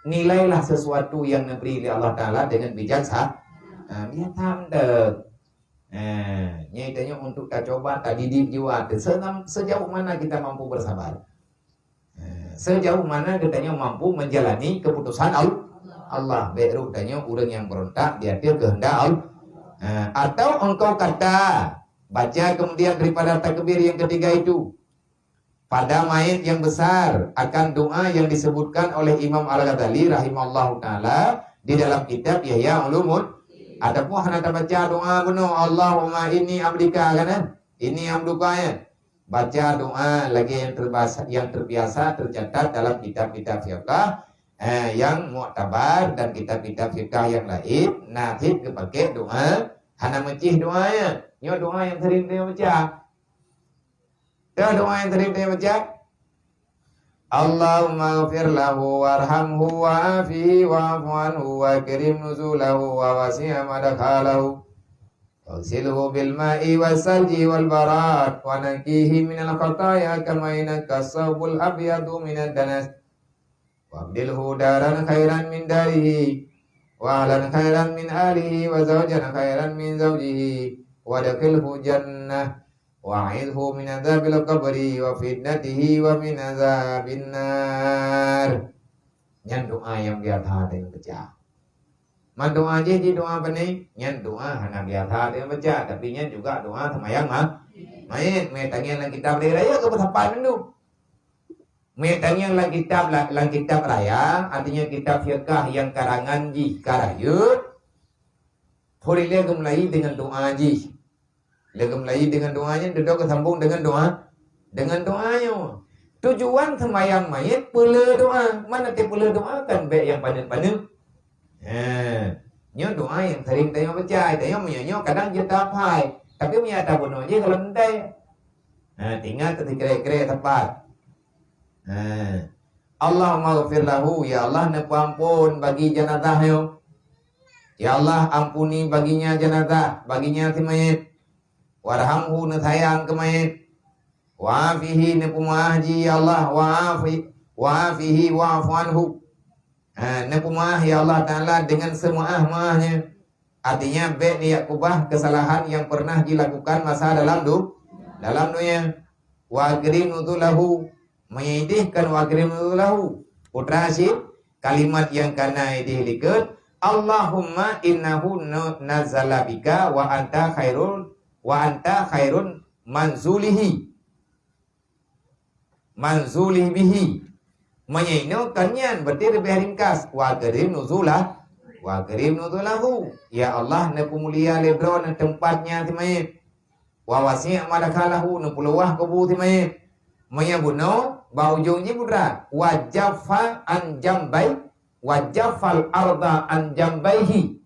nilailah sesuatu yang diberi oleh Allah Taala dengan bijaksana. Ha, biar tam deh. Ha, nyan tanya untuk tacoba, tadidik jiwa tu. Senam-, sejauh mana kita mampu bersabar. Ha, sejauh mana geutanyoe mampu menjalani keputusan Al-, Allah. Bèk rot tanyoe ureueng nyang beurontak di ateueh keuheundak Al-, ha, atau engkau kata, baca kemudian daripada takbir yang ketiga itu, pada mayit yang besar akan doa yang disebutkan oleh Imam Al-Ghazali rahimahullahu taala di dalam kitab Ihya Ulumuddin. Ataupun hana tabaca doa bunoe, "Allahumma inni abdika," kan, eh? "Inni abduka," ya. Baca doa lagèe nyang terbiasa, nyang terbiasa tercatat dalam kitab-kitab fiqah, eh, nyang muktabar dan kitab-kitab fiqah nyang laén, na cit geupaké doa, hana meucih doa nyan. Nyoe doa nyang sering tanyoe baca. Nyoe doa nyang sering tanyoe baca. Allahumma ighfir lahu warhamhu wa'afihi wa'fu anhu wa akrim nuzulahu wa wasi' madkhalahu. Waghsilhu bil ma'i was salji wal barad wa naqqihi minal khataya kama yunqqa tsawbul abyadu minad danas. Wa abdilhu daran khairan min darihi wa ahlan khairan min ahlihi wa zawjan khairan min zawjihi wa adkhilhu jannah wa a'idhu min adzabil qabri wa fitnatihi wa min adzabin nar. Nyan doa nyang biasa tanyoe baca. Man doa jih di doa pening, nyan doa hana biasa tanyoe baca, tapi nyan juga doa seumayang ma-, mayét. Meutangieng lam kitab raya keu peusapat mandum. Meutangieng lam kitab, lam, lam kitab raya, artinya kitab fiqah nyang karangan jih ka rayeuk, hureueng lheueh geumulai deungon doa jih. Lheueh geumulai deungon doa nyan, dudoe geusambong deungon doa, deungon doa nyoe. Tujuan seumayang mayét peulheueh doa. Mana teupeulheueh doa kan bèk nyang paneuk-paneuk. Ha, nyoe doa nyang sering tanyoe baca. Tanyoe meunyoe nyoe kadang jeuet tahafai. Tapi meunyoe ata bunoe jih kalau ndai. Ha, tinggai teusikrek-krek teumpat. Ha. Allahummaghfir lahu, ya Allah, neupeuampon bagi jenazah nyoe. Ya Allah, ampuni baginya jenazah, baginya si mayit. Warhamhu, neusayang keu mayit. Wa'afihi, neupeumeu'ah jih, ya Allah, wa'afi-, wa'afihi wa'fu anhu. Ha, neupeumeu'ah, ya Allah Ta'ala, dengan semeu'ah-meu'ahnya. Artinya, bèk neujak keubah kesalahan yang pernah dilakukan masa dalam du-, dalam dunia. Wa akrim nuzulahu, meunyoe idéh kan wa akrim nuzulahu. Putra cit, kalimat nyang ka na idéh likot, Allahumma innahu nu-, nazala bika wa anta khairul, wa anta khairun manzulihi. Manzuli bihi. Meunyoe inoe kan nyan, berarti leubeh ringkas. Wa akrim nuzulah, wa akrim nuzulahu. Ya Allah, neupeumulia lé droeneuh teumpat nyan si mayét. Wa wasi' madkhalahu, neupeuluwah kubu si mayét. Meunyoe bunoe, bak ujong jih putra. Wa jaffa an jambai, wa jaffal arda an jambaihi.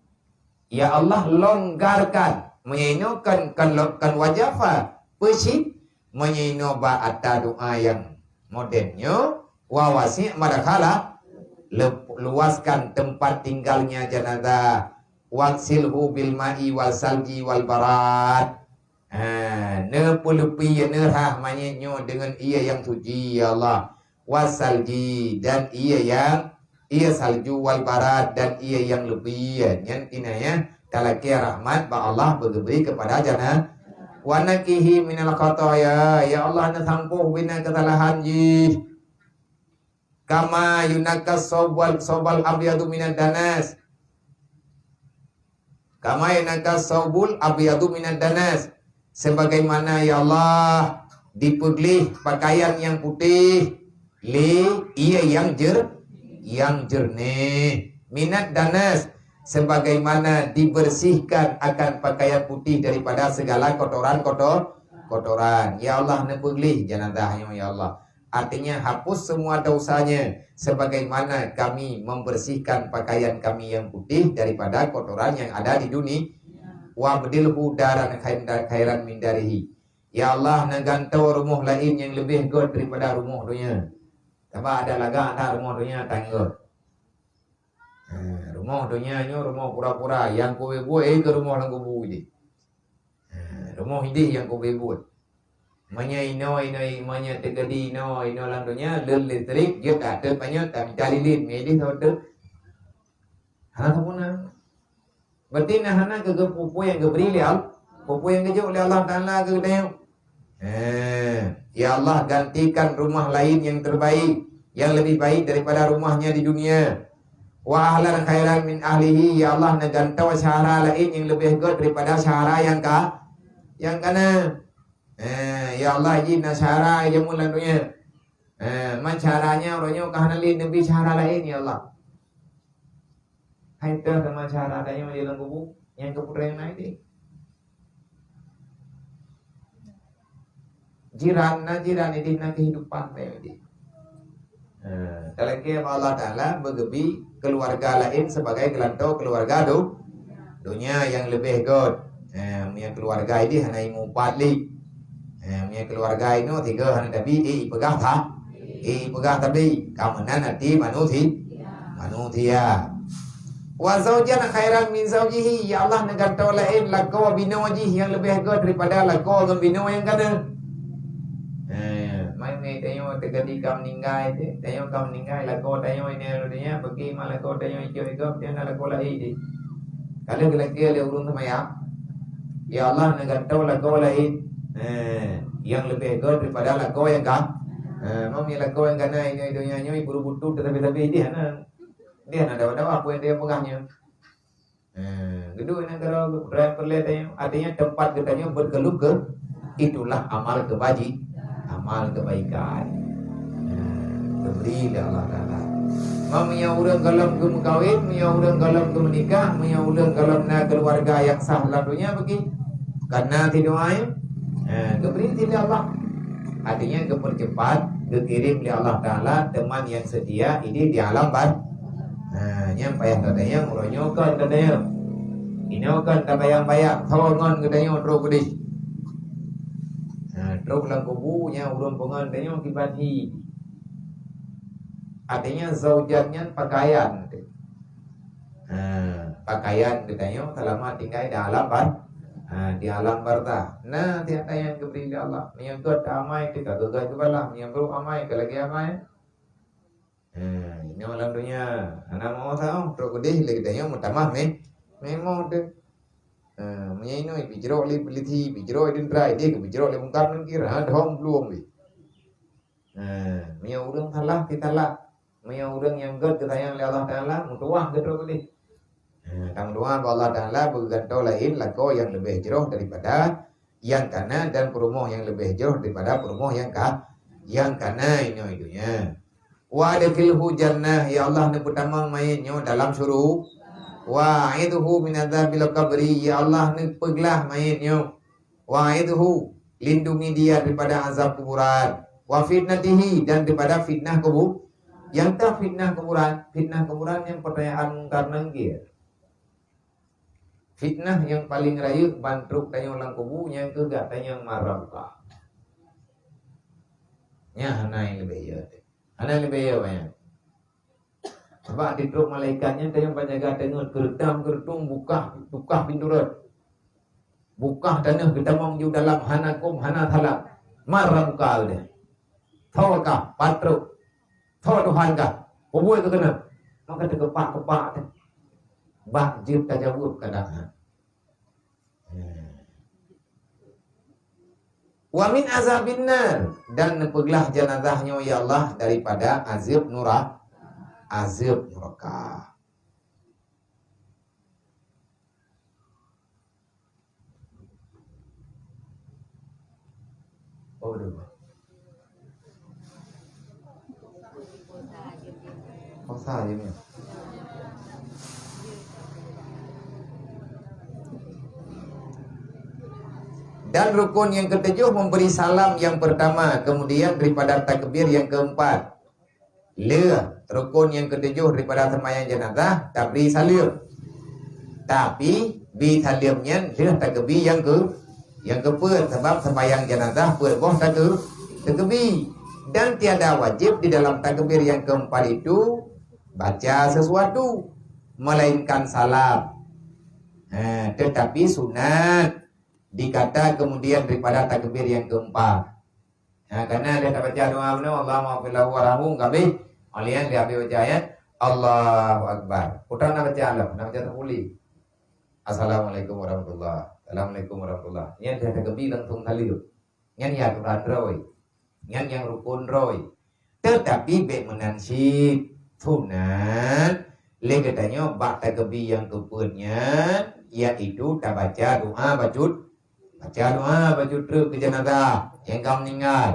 Ya Allah, longgarkan. Meunyoe inoe kan, kan lo-, kan wa jaffa, peue cit? Meunyoe inoe bak ata doa nyang moden nyoe, wa wasi' madkhalah, lep-, luaskan tempat tinggalnya jenazah. Waghsilhu bil ma'i wal salji wal barad. Ha, neupeuleupi, neurhah mayét nyoe deungon ié nyang suci, ya Allah. Wasalji, dan ié nyang, ié salju, wal barad, dan ié nyang leubie. Nyan kinayah talakée rahmat bak Allah beugeubri keupada jana-, wa naqqihi minal khataya. Ya Allah, neusampôh bina keusalahan jih. Kama yunaqqa saubal, saubal abyadu minad danas. Kama yunaqqa saubul abyadu minad danas. Sebagaimana, ya Allah, dipeugleh pakaian nyang putéh lé ié nyang jer-, nyang jeureunéh. Minad danas, sebagaimana dibersihkan akan pakaian putih daripada segala kotoran-kotor-, kotoran. Ya Allah, neupeugleh jenazah nyoe, ya Allah. Artinya, hapus semua dosanya, sebagaimana kami membersihkan pakaian kami yang putih daripada kotoran yang ada di dunia. Wabdilhu daran khain-, khairan min darihi. Ya Allah, neugantoe rumoh laén nyang leubeh gét daripada rumoh donya. Sabab ada lagak that rumoh donya tan gét. Ha, rumoh donya nyoe rumoh pura-pura, nyang kubuet-buet, eh, keu rumoh lam kubu jih. Ha, rumoh idéh nyang kubuet-buet. Meunyoe inoe, inoe, meunyoe teujadi inoe, inoe lam donya, lôn listrik, jeuet that, teuk panyöt, tamita lilin, mé idéh soe teuk. Hana sempurna. Berarti na hana keu geu-, peue-peue nyang geubri lé Allah, peue-peue nyang geujok lé Allah Taala keu geutanyoe. Eh, ya Allah, gantikan rumah lain yang terbaik, yang lebih baik daripada rumahnya di dunia. Wa ahlan khairan min ahlihi, ya Allah, neugantoe syedara laén nyang leubeh gét daripada syedara nyang ka, nyang ka na. Eh, ya Allah, jih na syedara jameun lam donya. Eh, man syedara nyan uroe nyoe ka hana lé, neubi syedara laén, ya Allah. Hai teuh teuma syedara tanyoe di lam kubu, nyang keu putra nyang na idéh. Jiran, na jiran idéh, na kehidupan tanyoe idéh. Ha, talakée bak Allah Taala beugeubri keuluwarga laén sibagai geulantoe keuluwarga do-, donya nyang leubeh gét. Ha, meunyoe keuluwarga idéh hana imu pat lé. Ha, meunyoe keuluwarga inoe tiga hana tabi, eh, ipeugah that, eh, ipeugah tabi. Ka meunan até manusi-, manusia. Wa zaujan khairan min zaujihi, ya Allah, neugantoe laén lakoe binoe jih nyang leubeh gét daripada lakoe ngon binoe nyang ka na. Eh, mai-mai tanyoe teujadi ka meuninggai teuh, tanyoe ka meuninggai, lakoe tanyoe inoe lam donya, bagi ma lakoe tanyoe icok i gob, nyan na lakoe laén jih. Ka lheueh geulakée lé ureuëng seumayang, ya Allah, neugantoe lakoe laén, eh, nyang leubeh gét daripada lakoe nyang ka, eh, meunyoe lakoe nyang ka na inoe donya nyoe, ipeureubutu teusabe-sabe jih hana. Dia na dawa-dawa peue nyang dia peugah nyoe. Eh, geuduek nanggroe peureulée tanyoe, artinya tempat geutanyoe beukeuluh keu, itulah amal kebaji-, amal kebaikan. Eh, geubri lé Allah Taala. Meunyoe ureuëng gohlom geumeukawen, meunyoe ureuëng gohlom geumeunikah, meunyoe ureuëng gohlom na keuluwarga nyang sah lam donya bagi, kana sidoa, eh, geubri lé Allah. Artinya geupeucepat, geukirém lé Allah Taala teman nyang seutia idéh di alam bar-, Ha, nyan payah tatanyong, uroe nyoe kon tatanyong. Inoe kon tabayang-bayang, tho ngon geutanyoe trok keudeh. Ha, trok lam kubu nyan ureueng peungon tanyoe kiban hi. Artinya zaujat nyan pakaian. Ha, pakaian geutanyoe seulamat tinggai di alam bar-, ha, di alam barzakh. Na tiep-tiep nyang geubri lé Allah. Meunyoe gét amai teuka geugat geubalah, meunyoe brok amai ka lagée amai. Ha, inoe lam donya hana meuoh saôh, trok keudeh lé geutanyoe meutamah mé-, mémo teuh. Ha, meunyoe inoe bijrok lé polisi, bijrok lé teuntara, ideh bijrok lé Mungkar Nangkir, ha, dong plueng lé. Ha, meunyoe ureueng salah, sisalah. Meunyoe ureueng nyang gét geusayang lé Allah Taala, meutuwah geutrok keudeh. Ha, tameudoa bak Allah Taala beugeugantoe laén lakoe nyang leubeh jroh daripada nyang kana dan peurumoh nyang leubeh jroh daripada peurumoh nyang ka, nyang kana inoe donya. Wa adkhilhu jannah, ya Allah, neupeutamong manyét nyoe dalam syuru-, wa a'idhu min adzabil qabri, ya Allah, neupeuglah manyét nyoe. Wa a'idhu, lindungi dia daripada azab kuburan. Wa fitnatihi, dan daripada fitnah kubu-, nyang ka fitnah kuburan, fitnah kuburan nyang pertanyaan Mungkar Nangkir. Fitnah nyang paleng rayeuk ban trok tanyoe lam kubu nyang keuh gata nyang mara buka. Nyan hana nyang leubeh ye. Hana leubeh ye banyak. Sabab di trok malaikat nyan tanyoe ban jaga teungeut, keureudam keureudong bukah, bukah pintoe rot. Bukah tanoh geutamong ju dalam hana kôm hana salah. Mara buka udeh. Tho kah, patrok. Tho Tuhan kah. Peue buet keu keunoe. Maka teukepak-kepak teh. Bah jeuet tajaweueb kadang ha. Wa min azabin nar, dan neupeuglah janazah nyoe ya Allah daripada azab nura-, azab nuraka. Oh, betul. Puasa je ni. Dan rukun yang ketujuh memberi salam yang pertama, kemudian daripada takbir yang keempat. Lheueh rukun nyang keutujoh daripada seumayang janazah, tabri saleuem. Tapi, bi saleuem nyan lheueh takeubi nyang keu-, nyang keupeuet, sabab seumayang janazah peuet boh takeu-, takeubi. Dan tiada wajib di dalam takbir yang keempat itu baca sesuatu, melainkan salam. Ha, tetapi sunat dikata kemudian daripada takbir yang keempat. Ha, karena dia tak baca doa beuna, "Allahumma ighfir lahu warhamhu," habis. Oleh nyan dia habis baca ayat, "Allahu Akbar." Putra nak baca alam, nak baca teupuli. "Assalamualaikum warahmatullah. Assalamualaikum warahmatullah." Nyan dia takeubi langsung saleuem. Nyan ya aturan droe. Nyan nyang rukun droe. Tetapi bék meunan cit. Sunat, lé geutanyoe bak takeubi nyang keupeuet nyan, yaitu tabaca doa bacut Baca doa bacut treuk keu janazah nyang ka meuninggai.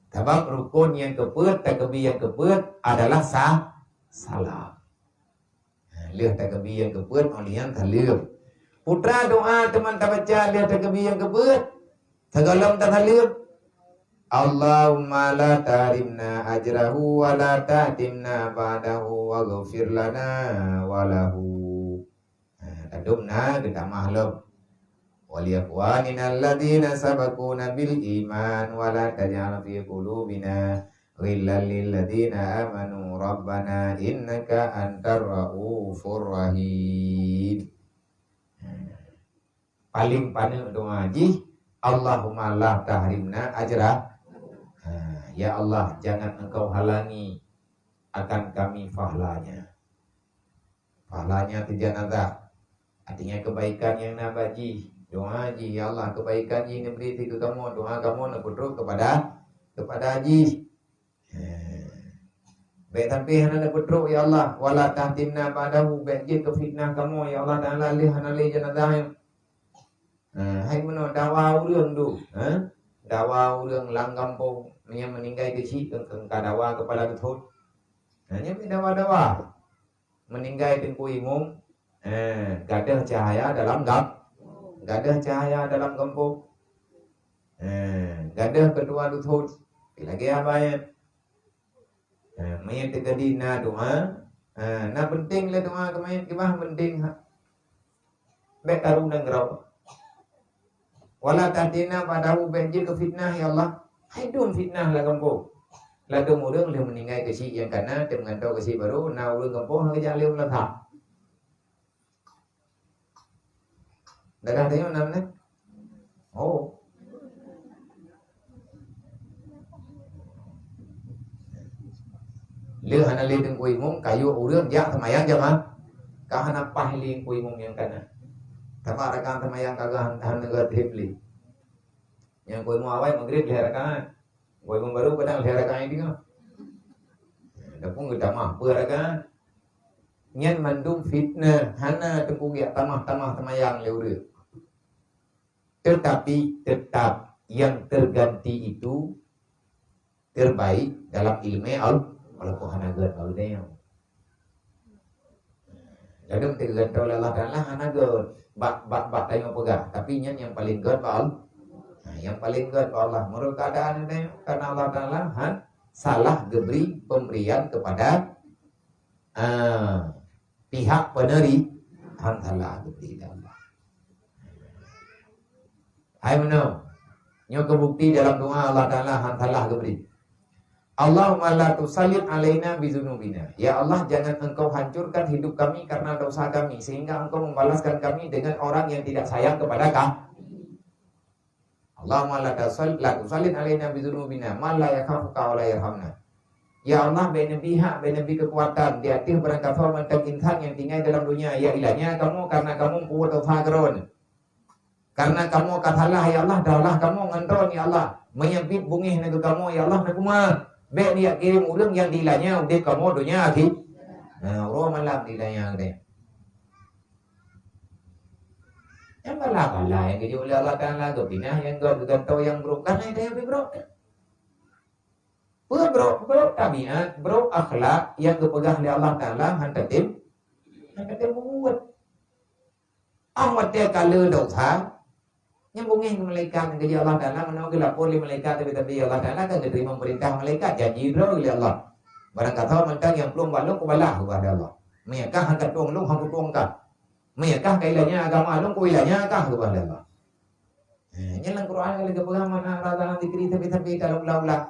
Sabab rukun nyang keupeuet, takeubi nyang keupeuet adalah sa-, salam. Ha, lheueh takeubi nyang keupeuet, óh lheueh nyan saleuem. Putra doa teuma tabaca lheueh takeubi nyang keupeuet. Sigohlom tasaleuem, "Allahumma la tahrimna ajrahu wa la tahtimna ba'dahu waghfir lana wa lahu." Ha, tadum na geutamah lom. "Wa li ikhwanina alladzina sabaquna bil iman wa la taj'al fi qulubina ghillan lil ladzina amanu rabbana innaka antar raufur rahim." Ha. Paling paneuk doa jih, "Allahumma la tahrimna ajra." Ha, ya Allah, jangan Engkau halangi akan kami pahalanya. Pahalanya tu janazah. Artinya kebaikan nyang na bak jih. Doa jih, "Ya Allah, kebaikan jih neubri keu kamoe." Doa kamoe neupeutrok kepada, kepada jih. Ha. Bék sampai hana neupeutrok, "Ya Allah, wa la tahtimna ba'dahu." Bék jeuet keu fitnah kamoe, ya Allah Taala, lheueh hana lé janazah nyan. Ha, hai meunoe dawa ureueng tu, ha? Dawa ureueng lam gampông nyang meuninggai keuchik, keu, keu, ka dawa keupala geuthot. Ha, nyan dawa-dawa. Meuninggai Teungku Imum, eh, gadôh cahaya dalam gam-, gadôh cahaya dalam gampông. Eh, gadôh keutua dusun, lagèe haba nyan. Eh, meunyo teukeudi na doa, Ha, na penting lé doa keu manyét keubah penting ha. Bék taru dan geurau. Wala tahdina ba'dahu, bék jeuet keu fitnah, ya Allah. Hai dum fitnah lam gampông. Ladôm ureuëng lheueh meuninggai keuchik nyang kana, teuma gantoe keuchik barô, na ureuëng gampông hana geujak lé u Meulathah. Daerah tanyoe na meunan? Oh. Lé hana lé teungku imum, kayue ureuëng jak seumayang jamaah. Ka hana paih lé teungku imum nyang kana. Sabab rakan seumayang ka geuh hana geutrép lé. Nyang teungku imum awai magrib lhée rakaat. Teungku imum barô kadang lhée rakaat teungoh. Dah pun geutamah peuet rakaat. Nyan mandum fitnah, hana teungku jak tamah-tamah seumayang lé ureuëng. Tetapi tetap yang terganti itu terbaik dalam ilmu Allah. Walaupun hana gét bak geutanyoe. Ladôm teugantoe lé Allah Taala hana gét bak, bak, bak tanyoe peugah, tapi nyan nyang paleng gét bak Allah. Nah, nyang paleng gét bak Allah. Meunurot keuadaan tanyoe, karena Allah Taala han salah geubri pemberian kepada, ah, pihak peuneri, han salah geubri lé Allah. Hai meunoe, nyoe keu bukti dalam doa Allah Taala han salah geubri. Allahumma la tusallit alaina bizunubina. Ya Allah, jangan Engkau hancurkan hidup kami karena dosa kami, sehingga Engkau membalaskan kami dengan orang yang tidak sayang kepada kami. Allahumma la tasal-, la tusallit alaina bizunubina man la yakhafuka wa la yarhamna. Ya Allah, bék neubi hak, bék neubi keukuatan di ateueh barangkasoe mantong insan nyang tinggai dalam donya, ya ilanya kamoe karena kamoe peubuet dosa keudroe. Karena kamoe ka salah, ya Allah, daulah kamoe ngon droe, ya Allah. Meunyoe biet beungéh nanggroe kamoe, ya Allah, neupeuma. Bék neujak kirém ureuëng nyang dilanya udeb kamoe donya akhi-, nah, uroe malam dilanya udeb. Nyang bala-bala nyang geujok lé Allah Taala, geupinah nyang gét, geugantoe nyang brok, kan hai daya pih brok. Peue brok? Brok tabiat, brok akhlak nyang geupeugah lé Allah Taala han tatem, han tatem peubuet. Óh watée ka le dosa, nyang beungéh keu malaikat nyang geujak Allah Taala, meunan geulapor lé malaikat, tapi, tapi Allah Taala ka geuteurimong peurintah malaikat, janji droe lé Allah. Barangkasoe mantong nyang plueng bak lôn kubalah, keubah lé Allah. Meunyoe kah han katueng lôn, han kutueng kah. Meunyoe kah ka ilanya agama lôn, kuilanya kah, keubah lé Allah. Eh, nyan lam Quran ka lagée peugah, "Man a'rada an dzikri," tapi-tapi ka lôn ulang-ulang.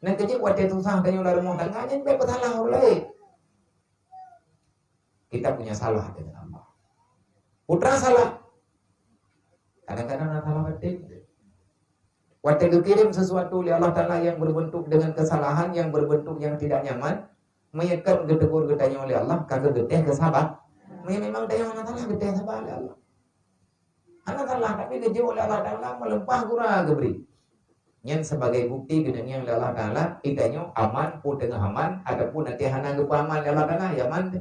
Nyan keuh jeuet watée susah tanyoe lam rumoh tangga, nyan bék peusalah ureuëng laén. Kita punya salah dengan Allah. Putra salah. Kadang-kadang na salah batin. Watée geukirém sesuatu lé Allah Taala yang berbentuk dengan kesalahan, yang berbentuk yang tidak nyaman, meunyoe kan geutegur geutanyoe lé Allah, ka geutéh keu sabar. Meunyoe memang tanyoe hana salah, geutéh sabar lé Allah. Hana salah, tapi geujok lé Allah Taala meuleupah gura geubri. Nyan sebagai bukti geuneuk ngieng lé Allah Taala, geutanyoe aman, peue teungoh aman, ataupun até hana geupeuaman lé Allah Taala, ya aman.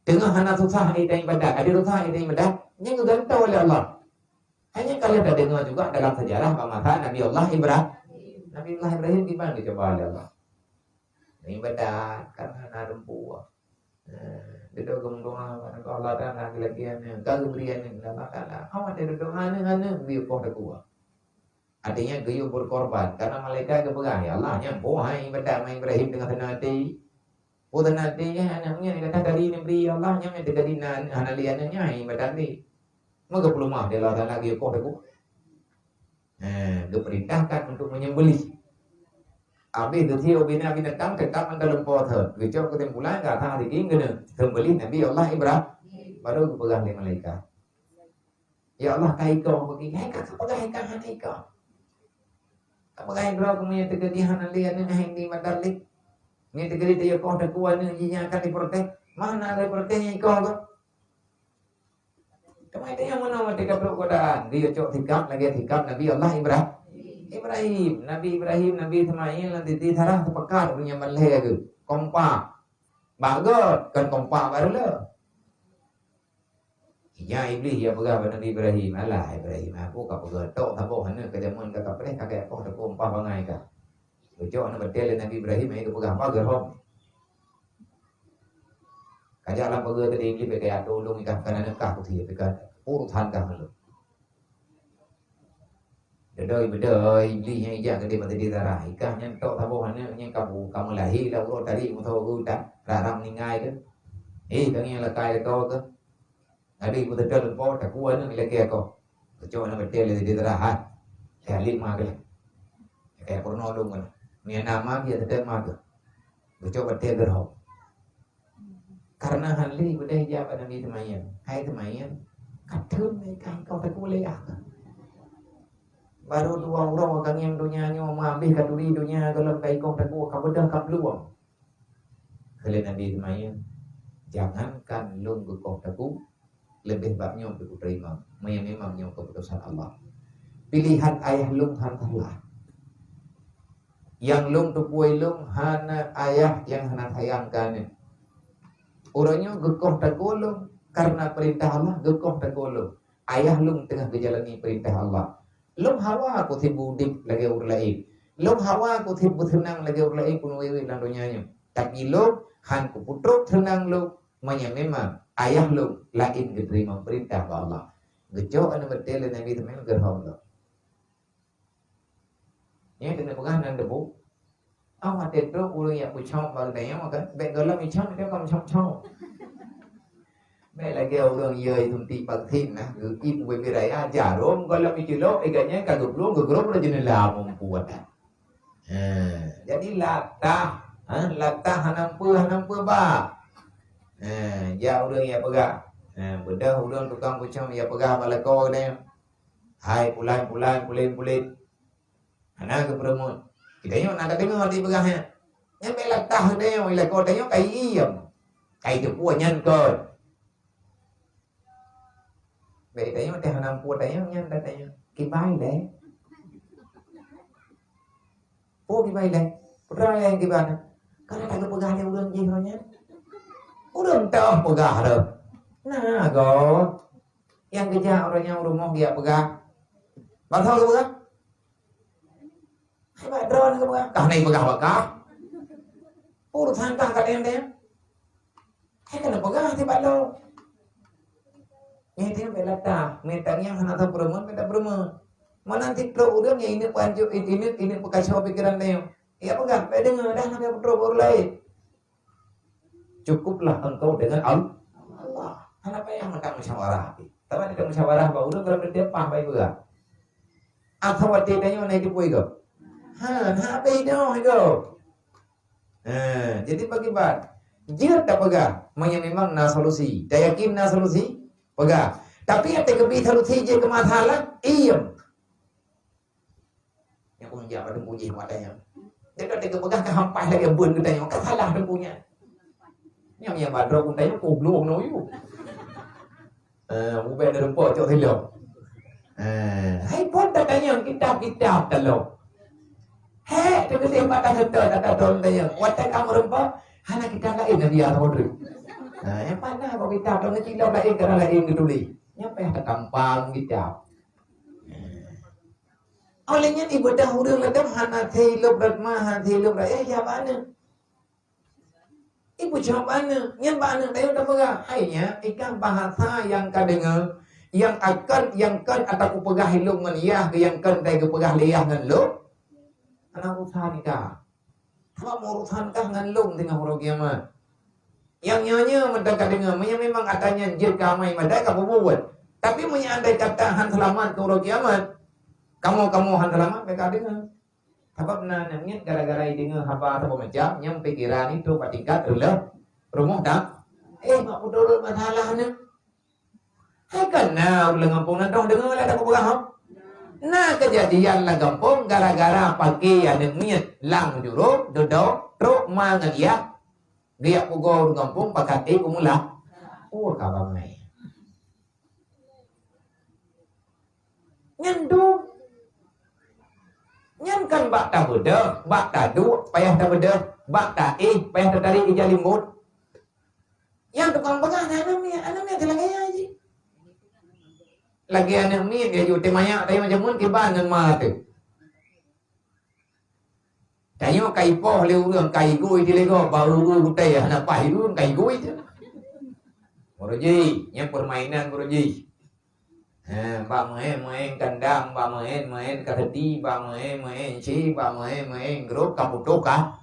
Teungoh hana susah geutanyoe ibadat, ada susah geutanyoe ibadat, nyan geugantoe lé Allah. Hanya kalau tadeungoe juga dalam sejarah bak masa Nabi Allah Ibrahim. Nabi Allah Ibrahim kiban geucuba lé Allah. Ibadat kan hana rumpok. Nah, dudoe geumeudoa bak Allah Taala geulagian nyan, ka geubri aneuk lé Allah Taala. Awai dudoe aneuk-aneuk bri poh teukuah. Artinya geuyue berkorban, karena malaikat geupeugah, "Ya Allah, nyan boh hai ibadat ma Ibrahim teungoh seunang até." Peue seunang até nyan, aneuk nyan kata dari neubri, "Ya Allah, nyan teuka di na hana lé aneuk nyan hai ibadat lé." Maka peulumah di Allah Taala geuyue poh teukuah. Eh, geuperintahkan untuk menyembelih. Habis geusiok binatang tetap mantong lumpoe thon. Geucok keusimpulan gata daging keuneuk sembelih Nabi Allah Ibrahim. Baru geupeugah lé malaikat, "Ya Allah, ka iko bagi." "Hai ka, ka peugah hai ka hana iko. Ka peugah droe keumeunyoe teukeudi hana lé aneuk hai di mata lé. Meunyoe teukeudi teuyokoh teuku aneuk jih nyan akan diprotes. Mana diprotes nyan iko keuh?" Teuma tanyoe meunoe watée ka trok godaan, geuyue cok sikap lagée sikap Nabi Allah Ibrahim. Ibrahim, Nabi Ibrahim, Nabi Ismail, Siti Sarah teupeugah ureuëng nyang ban lhée geuh. Kompak. Bak gét, kon kompak bak reuloh. Ija Iblih ya peugah bak Nabi Ibrahim, "Alah Ibrahim, aku ka peugah tok saboh aneuk ka jameun ka kapreh ka keu poh teuku umpah bangai ka." Geucok aneuk batée lé Nabi Ibrahim, ayah geupeugah, "Apa geurhom?" Ka jak lam pageue tadi, "Iblih, bèk kajak tulông ikah, kana neukah kusie, bèk ka urusan kah ngon lôn." Beudôh, beudôh, Iblih nyang ijak keudeh bak teudeh darah. Ikah nyan tok saboh aneuk nyang ka bu-, ka meulahé lam uroe tadi meusaboh geuh tan, rara meuninggai keuh. Eh, tangieng lakai lakoe keuh. Tadi beuteuteun po takue aneuk ilakée akoe. Geucok aneuk batée lé teudeh darah, hai. Lé alim ma keuh. Kaya peurunoe lôn keuh. Ni nama dia teuteueng ma keuh. Geucok batée geurhom. Karena hán lé beudôh ijak bak Nabi Ismail. Hai Ismail, ka thon lé kah, kau takue lé ah. Baru dua uroe ka ngieng donya nyoe, meuhabéh ka turi donya gohlom ka ikoh takue, ka beudôh ka peuluwang. Kheun lé Nabi Ismail, jangankan lôn geukoh takue, leubeh bak nyoe pih kuteurimong, meunyoe memang nyoe keuputosan Allah. Pilihan ayah lôn hán salah. Nyang lôn tupue lôn hana ayah nyang hana sayang keu aneuk. Uroe nyoe geukoh takue lôn, kareuna peurintah Allah geukoh takue lôn. Ayah lôn teungoh geujalani peurintah Allah. Lôn hawa kusibu udeb lagée ureuëng laén. Lôn hawa kusibu seunang lagée ureuëng laén keuneuk wéwée lam donya nyoe. Tapi lôn hán kupeutrok seunang lôn, meunyoe memang ayah lôn laén geuteurimong peurintah bak Allah. Geucok aneuk batée lé Nabi Ismail geurhom lom. Nyan keuneuk peugah nan debu. Ah, watée trok ureuëng nyang peucok bak geutanyoe kan, bék gohlom icok, dia ka meucok-cok. Bék lagée ureuëng yue suntik vaksin nah, geuieb ubé-bé raya, jarom gohlom iculok, igat nyan ka geuplueng, geugrôp lam jeunela mumpung watée. Ha, jadi latah, ha, latah hana peue, hana peue ba. Ha, jak ureuëng nyang peugah. Ha, beudôh ureuëng tukang peucok nyang peugah bak lakoe geutanyoe. Hai pulan-pulan, pulen-pulen. Hana geupeureumeun. Geutanyoe na tadeungoe di peugah nyan. Nyan bék latah geutanyoe, lakoe tanyoe ka iem. Ka iteupeue nyan kon. Bék tanyoe teuh hana peue tanyoe nyan, tanyoe kiban lé. Peue kiban lé? Peue nyang kiban? Karena ka geupeugah lé ureuëng jih nyan. Ureuëng toh peugah reuh. Na go. Nyang geujak ureuëng nyang rumoh geujak peugah. Bak soe geupeugah? Hai bak droeneuh geupeugah. Kah na ipeugah bak kah? Urusan kah ka teuntèe. Hai keuneuk peugah sibak lôn. Nyan teuh bèk latah. Mita nyang hana tapeureumeun, mita peureumeun. Meunan cit trok ureuëng nyang ineuk peuanjô, ineuk, ineuk peukasoe pikeran tanyoe. Ya peugah, bèk deungoe dah, hana payah peutrok bak ureuëng laén. Cukuplah engkau dengan Al-, Allah. Hana payah mantong musyawarah. Tapi ada musyawarah bak ureuëng kalau dia pah baik peugah. Atau watèe tanyoe na jipui go. Ha, na habéh dah go. Ha, jadi bagi ban. Jeuet tapeugah, meunyoe memang na solusi. Tayakin na solusi, peugah. Tapi nyang teukeubit solusi jeuet keu masalah, iem. Nyang peungeujak bak teungku jih watèe nyan. Dia ka teuka peugah ka hampai lagèe bun geutanyoe, ka salah teungku nyan. Nyang, nyang badrok geutanyoe, "Oh, belum, no, you." Eh, ubé dari empok cok silop. Eh, hai pun tatanyong kitab-kitab talok. Hek, teukeudeh mata seutôt, tata ton tanyong. Watèe ka meureumpok, hana kitab laén na dia saudara. Nah, nyang pana kok kitab, lôn cilok laén, kana laén geutuléh. Nyang payah tatampang kitab. Eh. Oleh nyan ibadah ureuëng ladom hana silop rat ma, hana silop rat, eh, ya bana. Ibu cok bana, nyan bana tayo tapeugah. Hai nyan, ikan bahasa nyang ka deungoe, nyang akan, nyang kon ata kupeugah ilong ngon yah, nyang kon dai kupeugah lé yah ngon lôn. Hana urusan ita. Hana urusan kah ngon lôn teungoh uroe kiamat. Nyang nyoe-nyoe mantong ka deungoe, meunyoe memang ata nyan jeuet keu amai maté ka peubuet. Tapi meunyoe andai kata han seulamat keu uroe kiamat, kamoe-kamoe han seulamat, bèk ka deungoe. Sabab na aneuk miet gara-gara ideungoe haba saboh macam, nyang pikeran itu bak tingkat reuloh rumoh dak. Eh, mak peuturot masalah nyan. Hai kan na ureuëng gampông na dong deungoe lah dak peugah, ha? Na keujadian lam gampông gara-gara paké aneuk miet lam jurông, dudoe, trok ma ngon yah, geujak pugoe ureuëng gampông pakat ék u meulah. Oh, ka bangai. Nyan dum. Nyan kan bak tabeudôh, bak taduek payah tabeudôh, bak taéh payah tatarek ija limbot. Nyang tukang peugah na aneuk miet, aneuk miet lagèe nyan jih. Lagèe aneuk miet, ya ju teuh manyak tanyoe jameun kiban ngon ma teuh. Tanyoe ka ipoh lé ureuëng, ka igui di lego, baru gutèe hana paih ureuëng ka igui teuh. Guru jih, nyan permainan guru jih. Ha, bak meu'en-meu'en kandang, bak meu'en-meu'en kaseti, bak meu'en-meu'en ci, bak meu'en-meu'en grup ka putôh ka,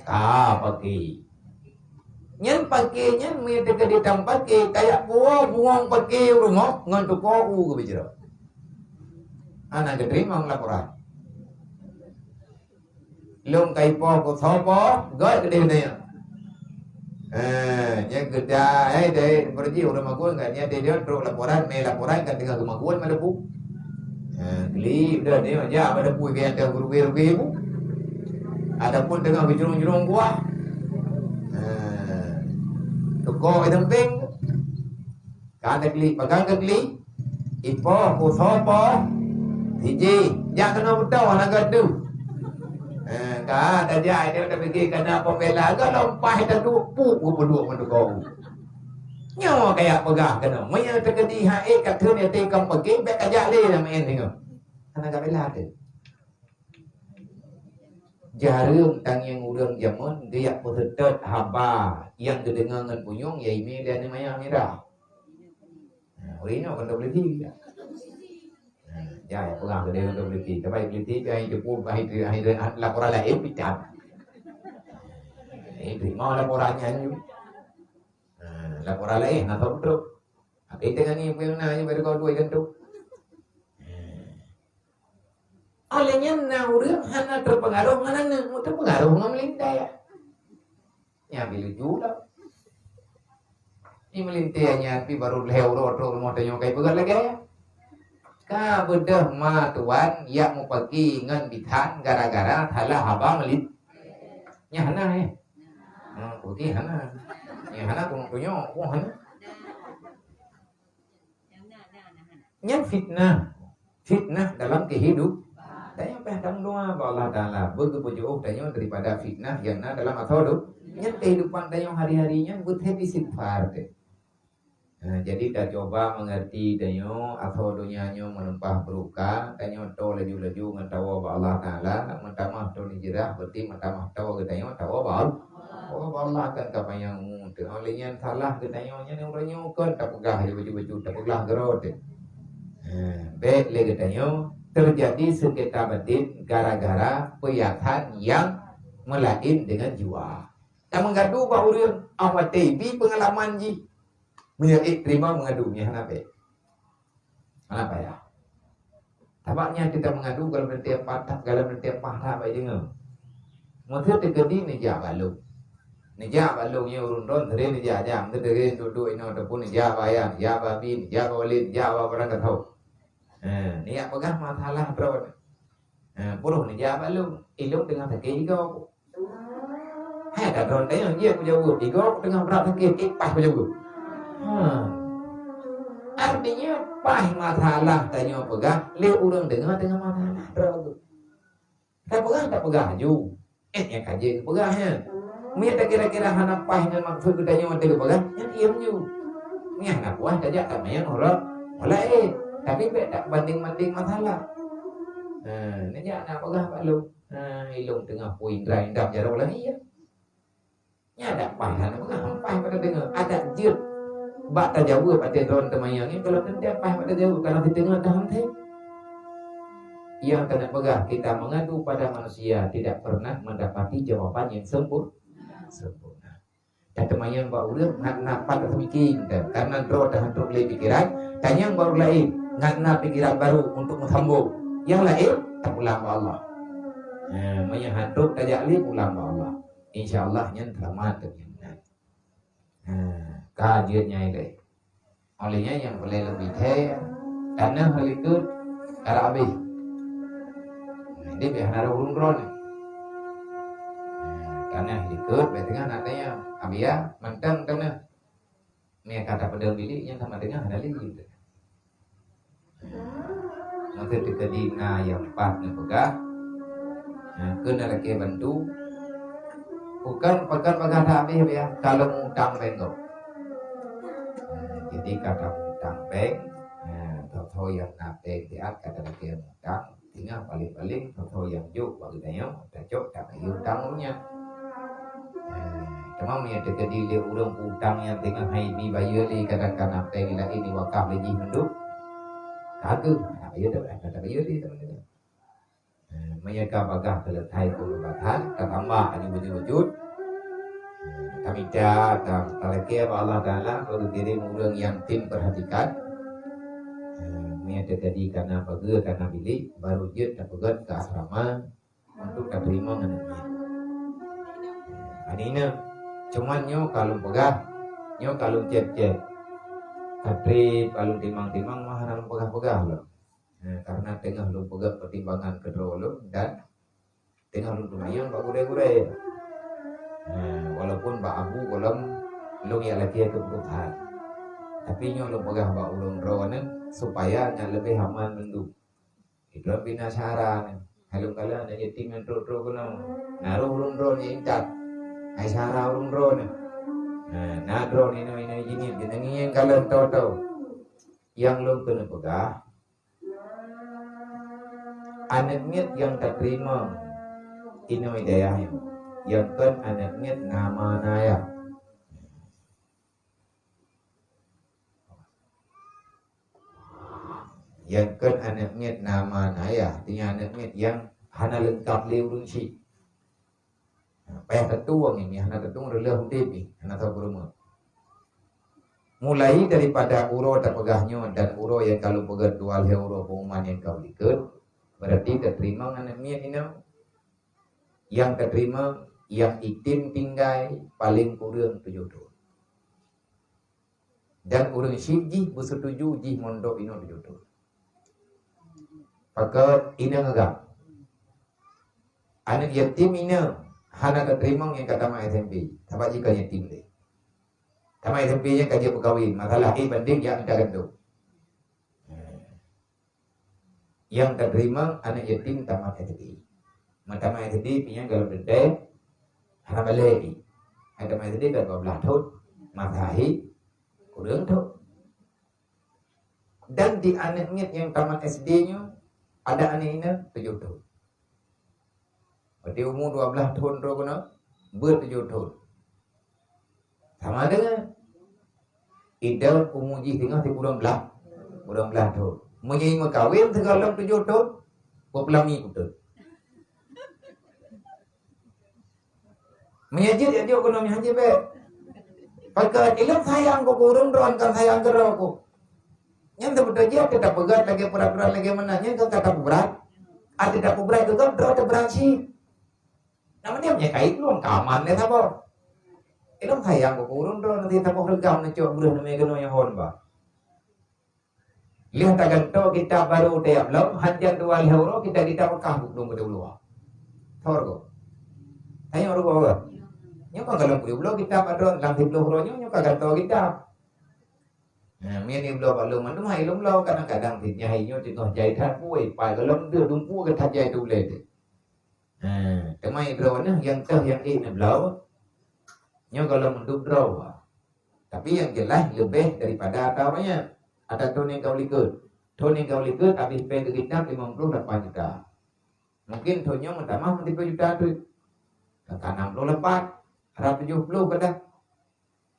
ka pake. Nyan pake nyan meunyoe teuka di tam pake, kayak buoh buong pake u rumoh ngon tuko u geubeujeurok. Hana geuteurimong laporan. Lôn ka ipoh keu soe poh, göt keudeh nyan. Eh, nyan geuda, eh, dai beureuji ureueng makun kan, nyan dai trok laporan, mé laporan kan teungoh geumakun malam pu. Eh, klik dah ni, jak malam pu ié nyang rugi-rugi bu. Ataupun teungoh geujrong-jrong kuah. Eh, teuko i sampéng. Ka teukeuli, peugah teukeuli, ipoh, usoe poh, siji, jak keunoe beutôi hana geutu. Eh, ka tajak, dia tapike kana pembela, ka lom paih taduek puk, geupeuluek meutuko. Nyoe kayak peugah keunoe, meunyoe teukeudi hai ka kheun yatim kampung, bèk kajak lé lam en singoh. Hana gabela teuh. Jareueng tangieng ureueng jameun geujak peuseutôt haba nyang geudeungoe ngon punyueng, ya ime lé aneuk maya mirah. Nah, ureueng nyoe kon polisi. Nah, jai peugah keudeh kon polisi. Tapi polisi pi hai teupeu, hai, hai, hai laporan laén pih that. Eh, terima laporan nyan. Nah, laporan laén, nah, tak betul. Tapi tengah ni pun na je baru kau dua tentu. Oleh nyan na ureueng hana teupeungaroh ngon aneuk, teupeungaroh ngon meulintèe. Nyan pi lucu lah. Di meulintèe nyan pi baru lhèe uroe trok rumoh tanyoe kai peugah lagèe. Ka beudôh ma tuan yak mupaki ngon bisan gara-gara salah haba meulin-, nyan hana, eh. Hmm, putih hana. Nyan hana, kunyok-kunyok pun hana. Nyan fitnah. Fitnah dalam kehidup-, tanyoe payah tameudoa bak Allah Taala, beugeupeujiôh tanyoe daripada fitnah nyang na dalam asoe donya. Nyan kehidupan tanyoe hari-hari nyan beuthat istighfar teuh. Nah, jadi tacoba mengerti tanyoe asoe donya nyoe meunumpah beureuka, tanyoe toe laju-laju ngon tawoe bak Allah Taala, meutamah toe neujeurah, berarti meutamah toe geutanyoe tawoe bak Allah. Oh, Allah akan ka panyang umu teuh. Oleh nyan salah geutanyoe nyan ureueng nyoe kon tapeugah lé baju-baju, tapeugah keudroe teuh. Ha, bèk lé geutanyoe teujadi seungketa batin gara-gara peuhiasan nyang meulaén deungon jiwa. Tameugadu bak ureueng, ah, watèe bi peungalaman jih. Meunyoe ék teurimong meungadu, nyan hana bèk. Hana payah. Sabab nyan teuka meungadu gohlom leuntèe patah, gohlom leuntèe patah bak deungoe. Meuseu teukeudi neujak bak lôn. Neujak bak lôn nyoe ureueng droe, sering neujak-jak, meuseu teukeudi duek-duek inoe ataupun neujak bak ayah, neujak bak abi, neujak bak walèe, neujak bak barang gasoe. Eh, neujak peugah masalah droe. Eh, peuruh neujak bak lôn, ilôn teungoh sakét igoe. Hai ka droe tanyong, jeuet kujaweueb, igoe teungoh brat sakét, eh, paih kujaweueb. Ha. Artinya, paih masalah tanyoe peugah, lé ureueng deungoe teungoh masalah droe. Tapeugah, tapeugah laju. Eh, nyang ka jeuet geupeugah nyan. Meunyo takira-kira hana paih ngon maksud geutanyoe watèe geupeugah, nyan diem laju. Meunyo hana puas, tajak tamanyong uroe laén. Tapi bèk tabandeng-bandeng masalah. Ha, neujak na peugah bak lôn. Ha, ilôn teungoh pui indra-indra jaroe lagèe nyan. Nyan dak paih hana peugah, paih bak tadeungoe. Adak jeuet bak tajaweueb ateueh droe teumanyong nyan, kalau teuntèe paih bak tajaweueb, kalau siteungoh tahan thèe. Nyang keuneuk peugah, kita mengadu pada manusia tidak pernah mendapati jawaban yang sempur-, sempurna. Tateumanyong bak ureueng ngat na pat taseumiké, karena droe tahan trok lé pikiran, tanyong bak ureueng laén ngat na pikiran baru untuk meusambong. Nyang laén tapulang bak Allah. Nah, meunyo han trok tajak lé, pulang bak Allah. Insya Allah nyan seulamat teuk nyan. Nah, ka jeuet nyan ilèe. Oleh nyan nyang peureulèe lôn bithèe, tanoh likot karap abéh. Jadi bèk hana rôh ureueng droeneuh. Tanoh likot bèk teungoh na tanyong, "Abiya, mantong tanoh." Meunyo ka tapeudong bilék nyan sama teungoh hana likot. Maka teukeudi na nyang pat neupeugah, nah, keu na lakèe bantu. Bukon, bukon peugah that abéh, abéh, ka lôn utang péng gob. Nah, jadi ka tautang péng, nah, tho-tho nyang na péng siat ka talakèe utang, tinggai paléng-paléng tho-tho nyang jok bak geutanyoe, tacok tabayeue utang ureueng nyan. Nah, teuma meunyo teukeudi lé ureueng utang nyang teungoh hai jibayeue lé kadang ka na péng laén jiwakaf lé jih mandum, Kageuh, nah, iya dah, dah, dah, iya dah, dah, dah. Eh, meunyoe ka bagaih selesai pengobatan, ka tambah aju beujeuet-beujeuet. Eh, tamita, ta-, talakée bak Allah Taala, beugiring ureuëng nyang tim perhatikan. Eh, meunyoe teujadi kana bageue, kana bilék, baru jeuet tapeugét keu asrama untuk tateurimong aneuëk miet. Eh, aneuëk inong, cuman nyoe ka lôn peugah, nyoe ka lôn cét-cét. Ka trép, ka lôn timang-timang, mah hana lôn peugah-peugah lom. Eh, karena teungoh lôn peugét pertimbangan keudroe lôn dan teungoh lôn teumanyong bak gurée-gurée. Eh, walaupun bak abu gohlom lôn jak lakée keuputusan. Tapi nyoe lôn peugah bak ulôn droeneuh supaya nyan leubeh aman mandum. Idroe bina syara nyoe. Hai lôn kalon aneuk yatim nyang trok-trok keunoe. Na roh ulôn droeneuh intat. Hai syara ulôn droeneuh. Nah, na droeneuh inong-inong jinih, jinih ngieng kalon toe-toe. Nyang lôn keuneuk peugah, aneuëk miet nyang tateurimong inoe di dayah nyoe, nyang kon aneuëk miet na ma na yah. Nyang kon aneuëk miet na ma na yah, artinya aneuëk miet nyang hana leungkap lé ureuëng syiek. Payah teutueng ini, hana teutueng reuloh udeb jih, hana soe peurumoh. Mulai daripada uroe tapeugah nyoe dan uroe nyang ka lôn peugét dua lhée uroe pengumuman nyang ka u likot, berarti tateurimong aneuëk miet inong. Nyang tateurimong, nyang item tinggai paleng kureueng tujoh thon. Dan ureuëng syiek jih beusetuju jih mondok inoe tujoh thon. Pakon inong agam. Aneuëk yatim inong hana tateurimong nyang ka tamat S M P, sabab jih kon yatim lé. Tamat S M P nyan ka jeuet peukawen, masalah ék bandeng jak mita gandom. Nyang tateurimong aneuëk yatim tamat S D. Meutamat S D pih nyan golom teuntée hana balek jih. Hai tamat S D ka dua blaih thon, masa hai kureueng thon. Dan di aneuëk miet nyang tamat S D nyoe, ada aneuëk inong tujoh thon. Berarti umu dua blaih thon droe keunoe, beuet tujoh thon. Sama deungon ideh umu jih singoh sikureueng blaih, kureueng blaih thon. Meunyoe meukawen sigohlom tujoh thon, beupeulami putôh. Meunyoe jeuet jak jok keunoe meuhan jih bék. Pakon ilôn sayang keu ureuëng droe, kon sayang keu droe ku. Nyan teubeutôi jih, teutab peugét lagée peuratoran lagée meunan, nyan kon ka tapeubrat. Até tapeubrat itu kan droe teubrat cit. Nama dia punya kait lôn kaman lé saboh. Ilôn sayang keu ureuëng droe, nanti saboh reugam neucok breueh neumé keunoe nyang hon ba. Lheueh tagantoe kitab baru tiep lom, hanjeuet dua lhée uroe kitab-kitab beukah buet lom beudeuluwa. Thor go. Tanyoe rugoe. Nyoe kon golom peuet ploh kitab adron lam siploh uroe nyoe, nyoe ka gantoe kitab. Nah, mien ibloe bak lôn mandum hai lôn bloe, kadang-kadang si nyan hai nyoe teungoh jai that pue, pai golom deuh dumpu geuthajai tu ulée teuh. Ha, teuma droeneuh nyang teuh nyang ék neubloe, nyoe golom mandum droe. Tapi nyang jeulaih leubeh daripada ata banyak. Ata thon nyang ka u likot. Thon nyang ka u likot habéh péng keu kitab limong ploh lapan juta. Mungkin thon nyoe meutamah meusiploh juta teuk. Ka nam ploh lapan, rab tujoh ploh ka dah.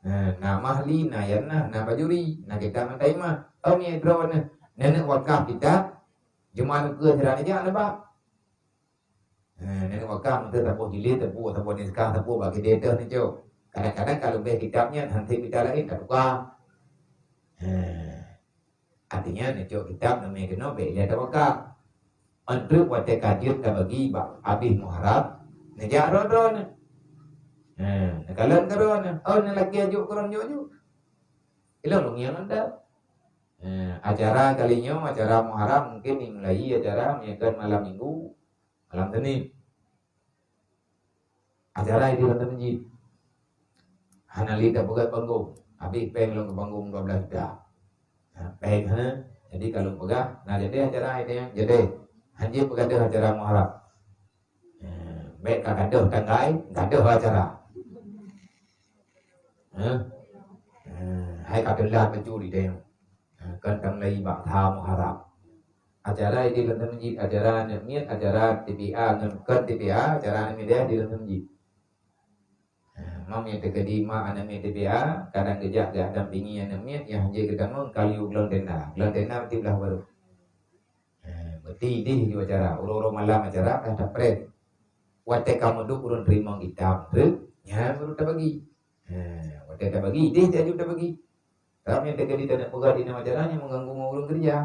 Ha, na mahli, na yanah, na bajuri, na kitab meutamah. Oh, nyoe droeneuh. Nenek wakaf kitab, jeumaneuk keu sira neujak neubak. Ha, nenek wakaf meuteuk saboh jilid, saboh, saboh niskah, saboh bak kidée teuh neucok. Kadang-kadang ka leubeh kitab nyan, han sép kitab laén, ka tuka. Ha. Artinya, neucok kitab neumé keunoe bék ilée tawakaf. Enteuk watée ka jeuet tabagi bak abéh Muharram, neujak droe-droe neuh. Ha, neukalon keu droe neuh. Oh, neulakée jok keu droe jok-jok. Ilôn lôn ngieng anda. Ha, acara kali nyoe, acara Muharram mungkin dimulai acara meunyoe kon malam Minggu, malam Senin. Acara di dalam masjid. Hana lé tapeugah banggong. Habéh péng lom keu banggong dua belas juta. Ha, péng hana. Jadi ka lôn peugah, na jadi acara itu nyang jadi. Hanjeuet peugadôh acara Muharram. Ha, bék ka gadôh tanggai, gadôh acara. Ha? Ha, hai ka teulat mencuri deh. Ha, kon tamulai bak tha Muharram. Acara di dalam masjid, acara aneuk miet, acara T P A ngon kon T P A, acara aneuk miet di dalam masjid. Ha, mam nyang teukeudi mak aneuk miet T P A, kadang geujak geudampingi aneuk miet nyang hanjeuet geutamong ka lheueh glong tenda. Glong tenda meuti blah baroe. Berarti idéh ju acara, uroe-uroe malam acara ka tapreh. Watée ka meuduek ureuëng teurimong kitab treuk, nyan baru tabagi. Ha, watée tabagi, idéh ju tabagi. Tapi nyang teuka di tanah peugah di dalam acara nyang mengganggu ngon ureuëng kerja.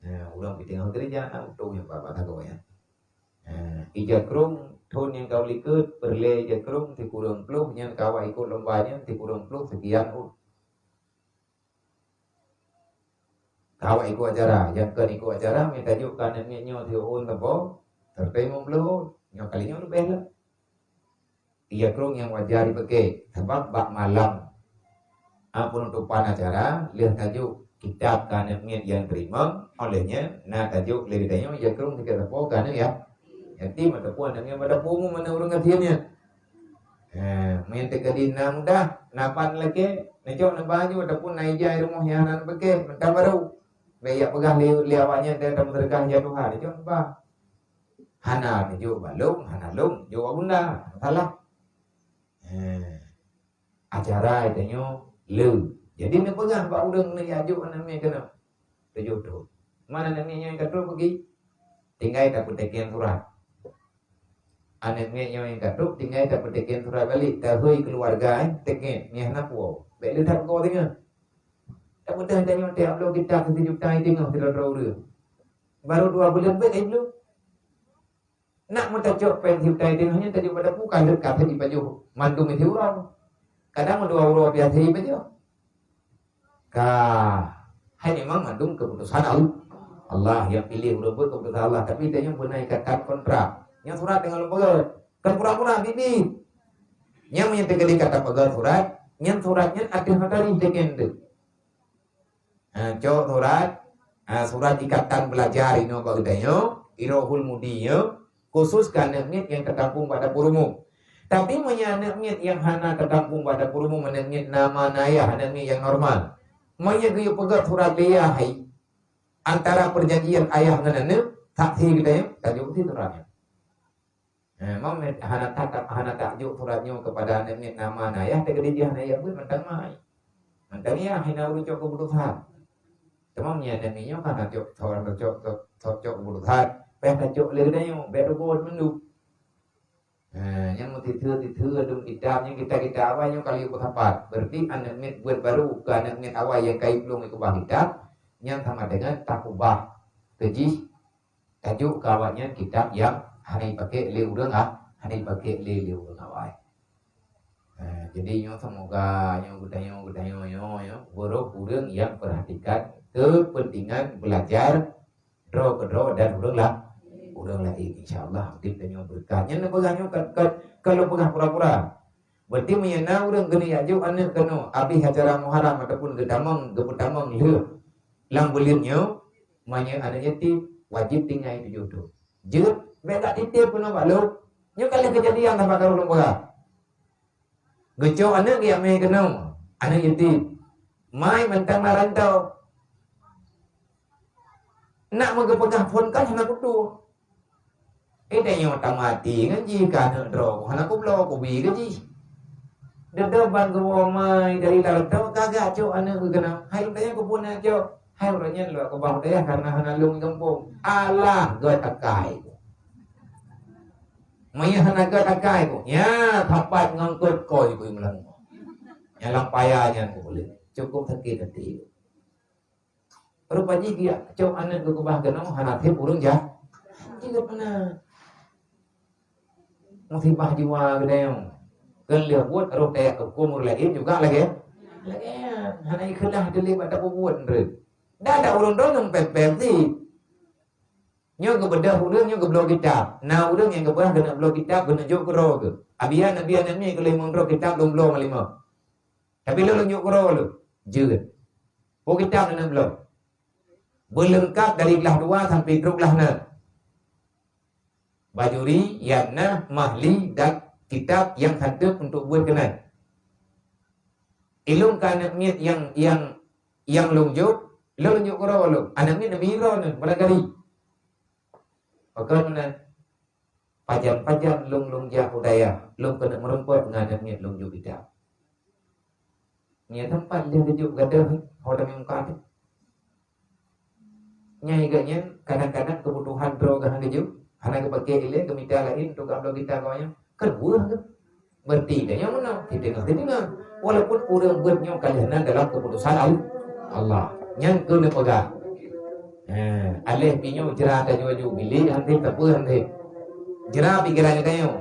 Ha, ureuëng pih teungoh kerja, na utoh nyang bak-bak sagoe nyan. Ha, ija krong thon nyang ka likot, peureulée ija krong sikureueng ploh, nyan ka awak ikot lomba nyan sikureueng ploh sekian oh. Ka awak ikot acara, nyang kon ikot acara, mita jok ka aneuk miet nyoe siôn saboh, serta limong ploh, nyoe kali nyoe leubeh lah. Ija krong nyang wajar jipeuke, sabab bak malam, a, penutupan acara, lheueh tajok kitab ka aneuk miet nyang teurimong, óh lheueh nyan na tajok lé geutanyoe ija krong sikét sapo ka aneuk ya-, yatim ataupun aneuk miet bak dapur umum, aneuk ureuëng gasien nyan. Ha, meunan teuka di na mudah, na pat lakée, na cok na baju ataupun na ija rumoh nyang hana peuke, mantong baru. Bék jak peugah lé, lé awak nyan dan tameuseudeukah ija tuha, na cok na ba. Hana neujok bak lôn, hana lôn jok bak bunda. Salah. He. Acara tanyoe le. Jadi neupeugah bak ureuëng neujak jok aneuk miet keunoe. Tujoh thon. Man aneuk miet nyoe ka trok peugi? Tinggai tapeuteken surat. Aneuk miet nyoe ka trok, tinggai tapeuteken surat balek. Tahôi keuluwarga, eh, teken, nyan hana puwoe. Bék le that goe teungoh. Tapeugah tanyoe tiep bloe kitab sijuta teungoh sidroe-droe ureuëng. Baru dua buleuen bék laju. Nak meutacok péng sijuta teungoh nyan tajok bak dapur ka lheueh ka jipajoh mandum isi uroe. Kadang dua uroe biasa jipajoh. Ka, hai memang mandum keputusan Allah. Allah nyang piléh ureuëng buet keputusan Allah, tapi tanyoe beuna ikatan kontrak. Nyang surat deungon lôn peugah, kan pura-pura bibi. Nyang meunyoe teuka di kata peugah surat, nyan surat nyan ateueh notari teken tu. Ha, cok surat, ha, surat ikatan belajar inoe bak geutanyoe, Irohul Mudi nyoe, khusus keu aneuk miet nyang tatampong bak dapur umum. Tapi meunyoe aneuk miet nyang hana tatampong bak dapur umum, aneuk miet na ma na yah, aneuk miet nyang normal. Meunyoe geuyue peugah surat lé yah hai, antara perjanjian ayah ngon aneuk, saksi geutanyoe, tajok sit surat nyan. Eh, mam hana tak, hana tak jok surat nyoe kepada aneuk miet na ma na yah, teuka di jih aneuk yah buet mantong mai. Mantong yah hana ureuëng cok keputusan. Teuma meunyoe aneuk miet nyoe hana cok, cok, cok, cok, cok, cok keputusan, payah tacok lé geutanyoe, bék reugot mandum. Eh, nyang meutithe-tithe dum kitab, nyang kitab-kitab awai nyoe kali peusapat. Berarti aneuk miet buet baru keu aneuk miet awai nyang ka iplueng ikeubah kitab, nyan sama dengan takubah keu jih. Tajok keu awaknyan kitab nyang hana jipakék lé ureuëng, ah, hana jipakék lé, lé ureuëng awai. Ha, jadi nyoe seumoga nyoe geutanyoe, geutanyoe nyoe, nyoe, beurôh ureuëng nyang peurhatikan keupeuntengan beulajar droe keudroe dan ureuëng la-, ureuëng laén. Insya Allah, udép tanyoe beureukat. Nyan neupeugah nyoe ka, ka, ka lôn peugah pura-pura. Berarti meunyoe na ureuëng keuneuk jak jok aneuk keunoe, abéh acara Muharram ataupun geutamong, geupeutamong lheueh lam buleuen nyoe, meunyoe aneuk yatim, wajéb tinggai tujoh thon. Jeuet, bék dak titép keunoe bak lôn. Nyoe ka lheueh keujadian saban ka lôn peugah. Geucok aneuk geujak mé keunoe, aneuk yatim. Mai mantong na rantau. Nak meugeupeugah phon kan hana kutu. Eh, tanyoe tamati ngon jih ka aneuk droe, hana kubloe kubi keu jih. Dudoe ban geuwoe mai dari lam rantau, ka geucok aneuk geuh keunoe. Hai lôn tanyong keupeue na cok? Hai ureuëng nyan lôn keubah u dayah kareuna hana lôn gampông. Alah, gét akai. Meunyoe hana gét akai ku, nyan sapat ngon kot kôi ku meulangö. Nyang lam paya nyan ku boleh. Cukup sakét até. Rupa jih geujak cok aneuk geukeubah keunoe hana sép ureuëng jah. Jeuet meunan. Musibah jiwa geutanyoe. Keu lheueh buet roh tajak keu huköm ureuëng laén juga lagée, lagée nyan. Hana ikheullah teuh lé bak tapeubuet nreuh. Dan dak ureuëng droeneuh pém-pém cit. Nyoe geubeudôh ureuëng, nyoe geubloe kitab. Na ureuëng nyang geupeugah keuneuk bloe kitab, keuneuk jok keudroe geuh. Abi-an, abi-an nyan mi keu lheueh meuntreuk kitab lôn bloe meulimong. Tapi lôn, lôn jok keudroe lôn. Jeuet. Peue kitab neuneuk bloe? Beuleungkab dari glah dua sampai trok glah enam. Bajuri, Yatnah, Mahli dan kitab nyang khantob untuk buet keunan. Ilôn keu aneuk miet nyang, nyang, nyang lôn jok, lôn jok keudroe lôn. Aneuk miet neubi droeneuh barangkali. Pakon meunan? Pajan-pajan lôn, lôn jak u dayah, lôn keuneuk meurumpok ngon aneuk miet lôn jok kitab. Nyan teumpat lheueh geujok gadoh ho tamong muka teuh. Nyai geuh nyan kadang-kadang keubutuhan droe geuh hana geujeuet, hana geupakè ilèe, geumita laén untuk geuamlok gita geuh nyan. Kan weueh geuh. Berarti tanyoe meunan, siteungoh-siteungoh. Walaupun ureueng beuet nyoe ka lheueh na dalam keuputusan Al-, Allah. Nyan keuneuk peugah. Eh, aléh pih nyoe jra tanyoe ju bilék han deh, tapeue han deh. Jra pikiran tanyoe.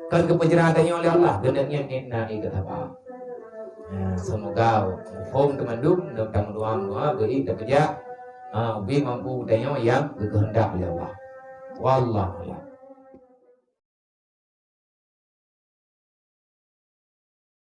Kon geupeujra tanyoe lé Allah, geuneuk nyan inna ieu geuh taba. Ya, semoga muphom teumandum, dan tameudoa-doa beri terpejak. Ha, ubé mampu tanyoe nyang geukeuheundak lé Allah. Wallahu a'lam.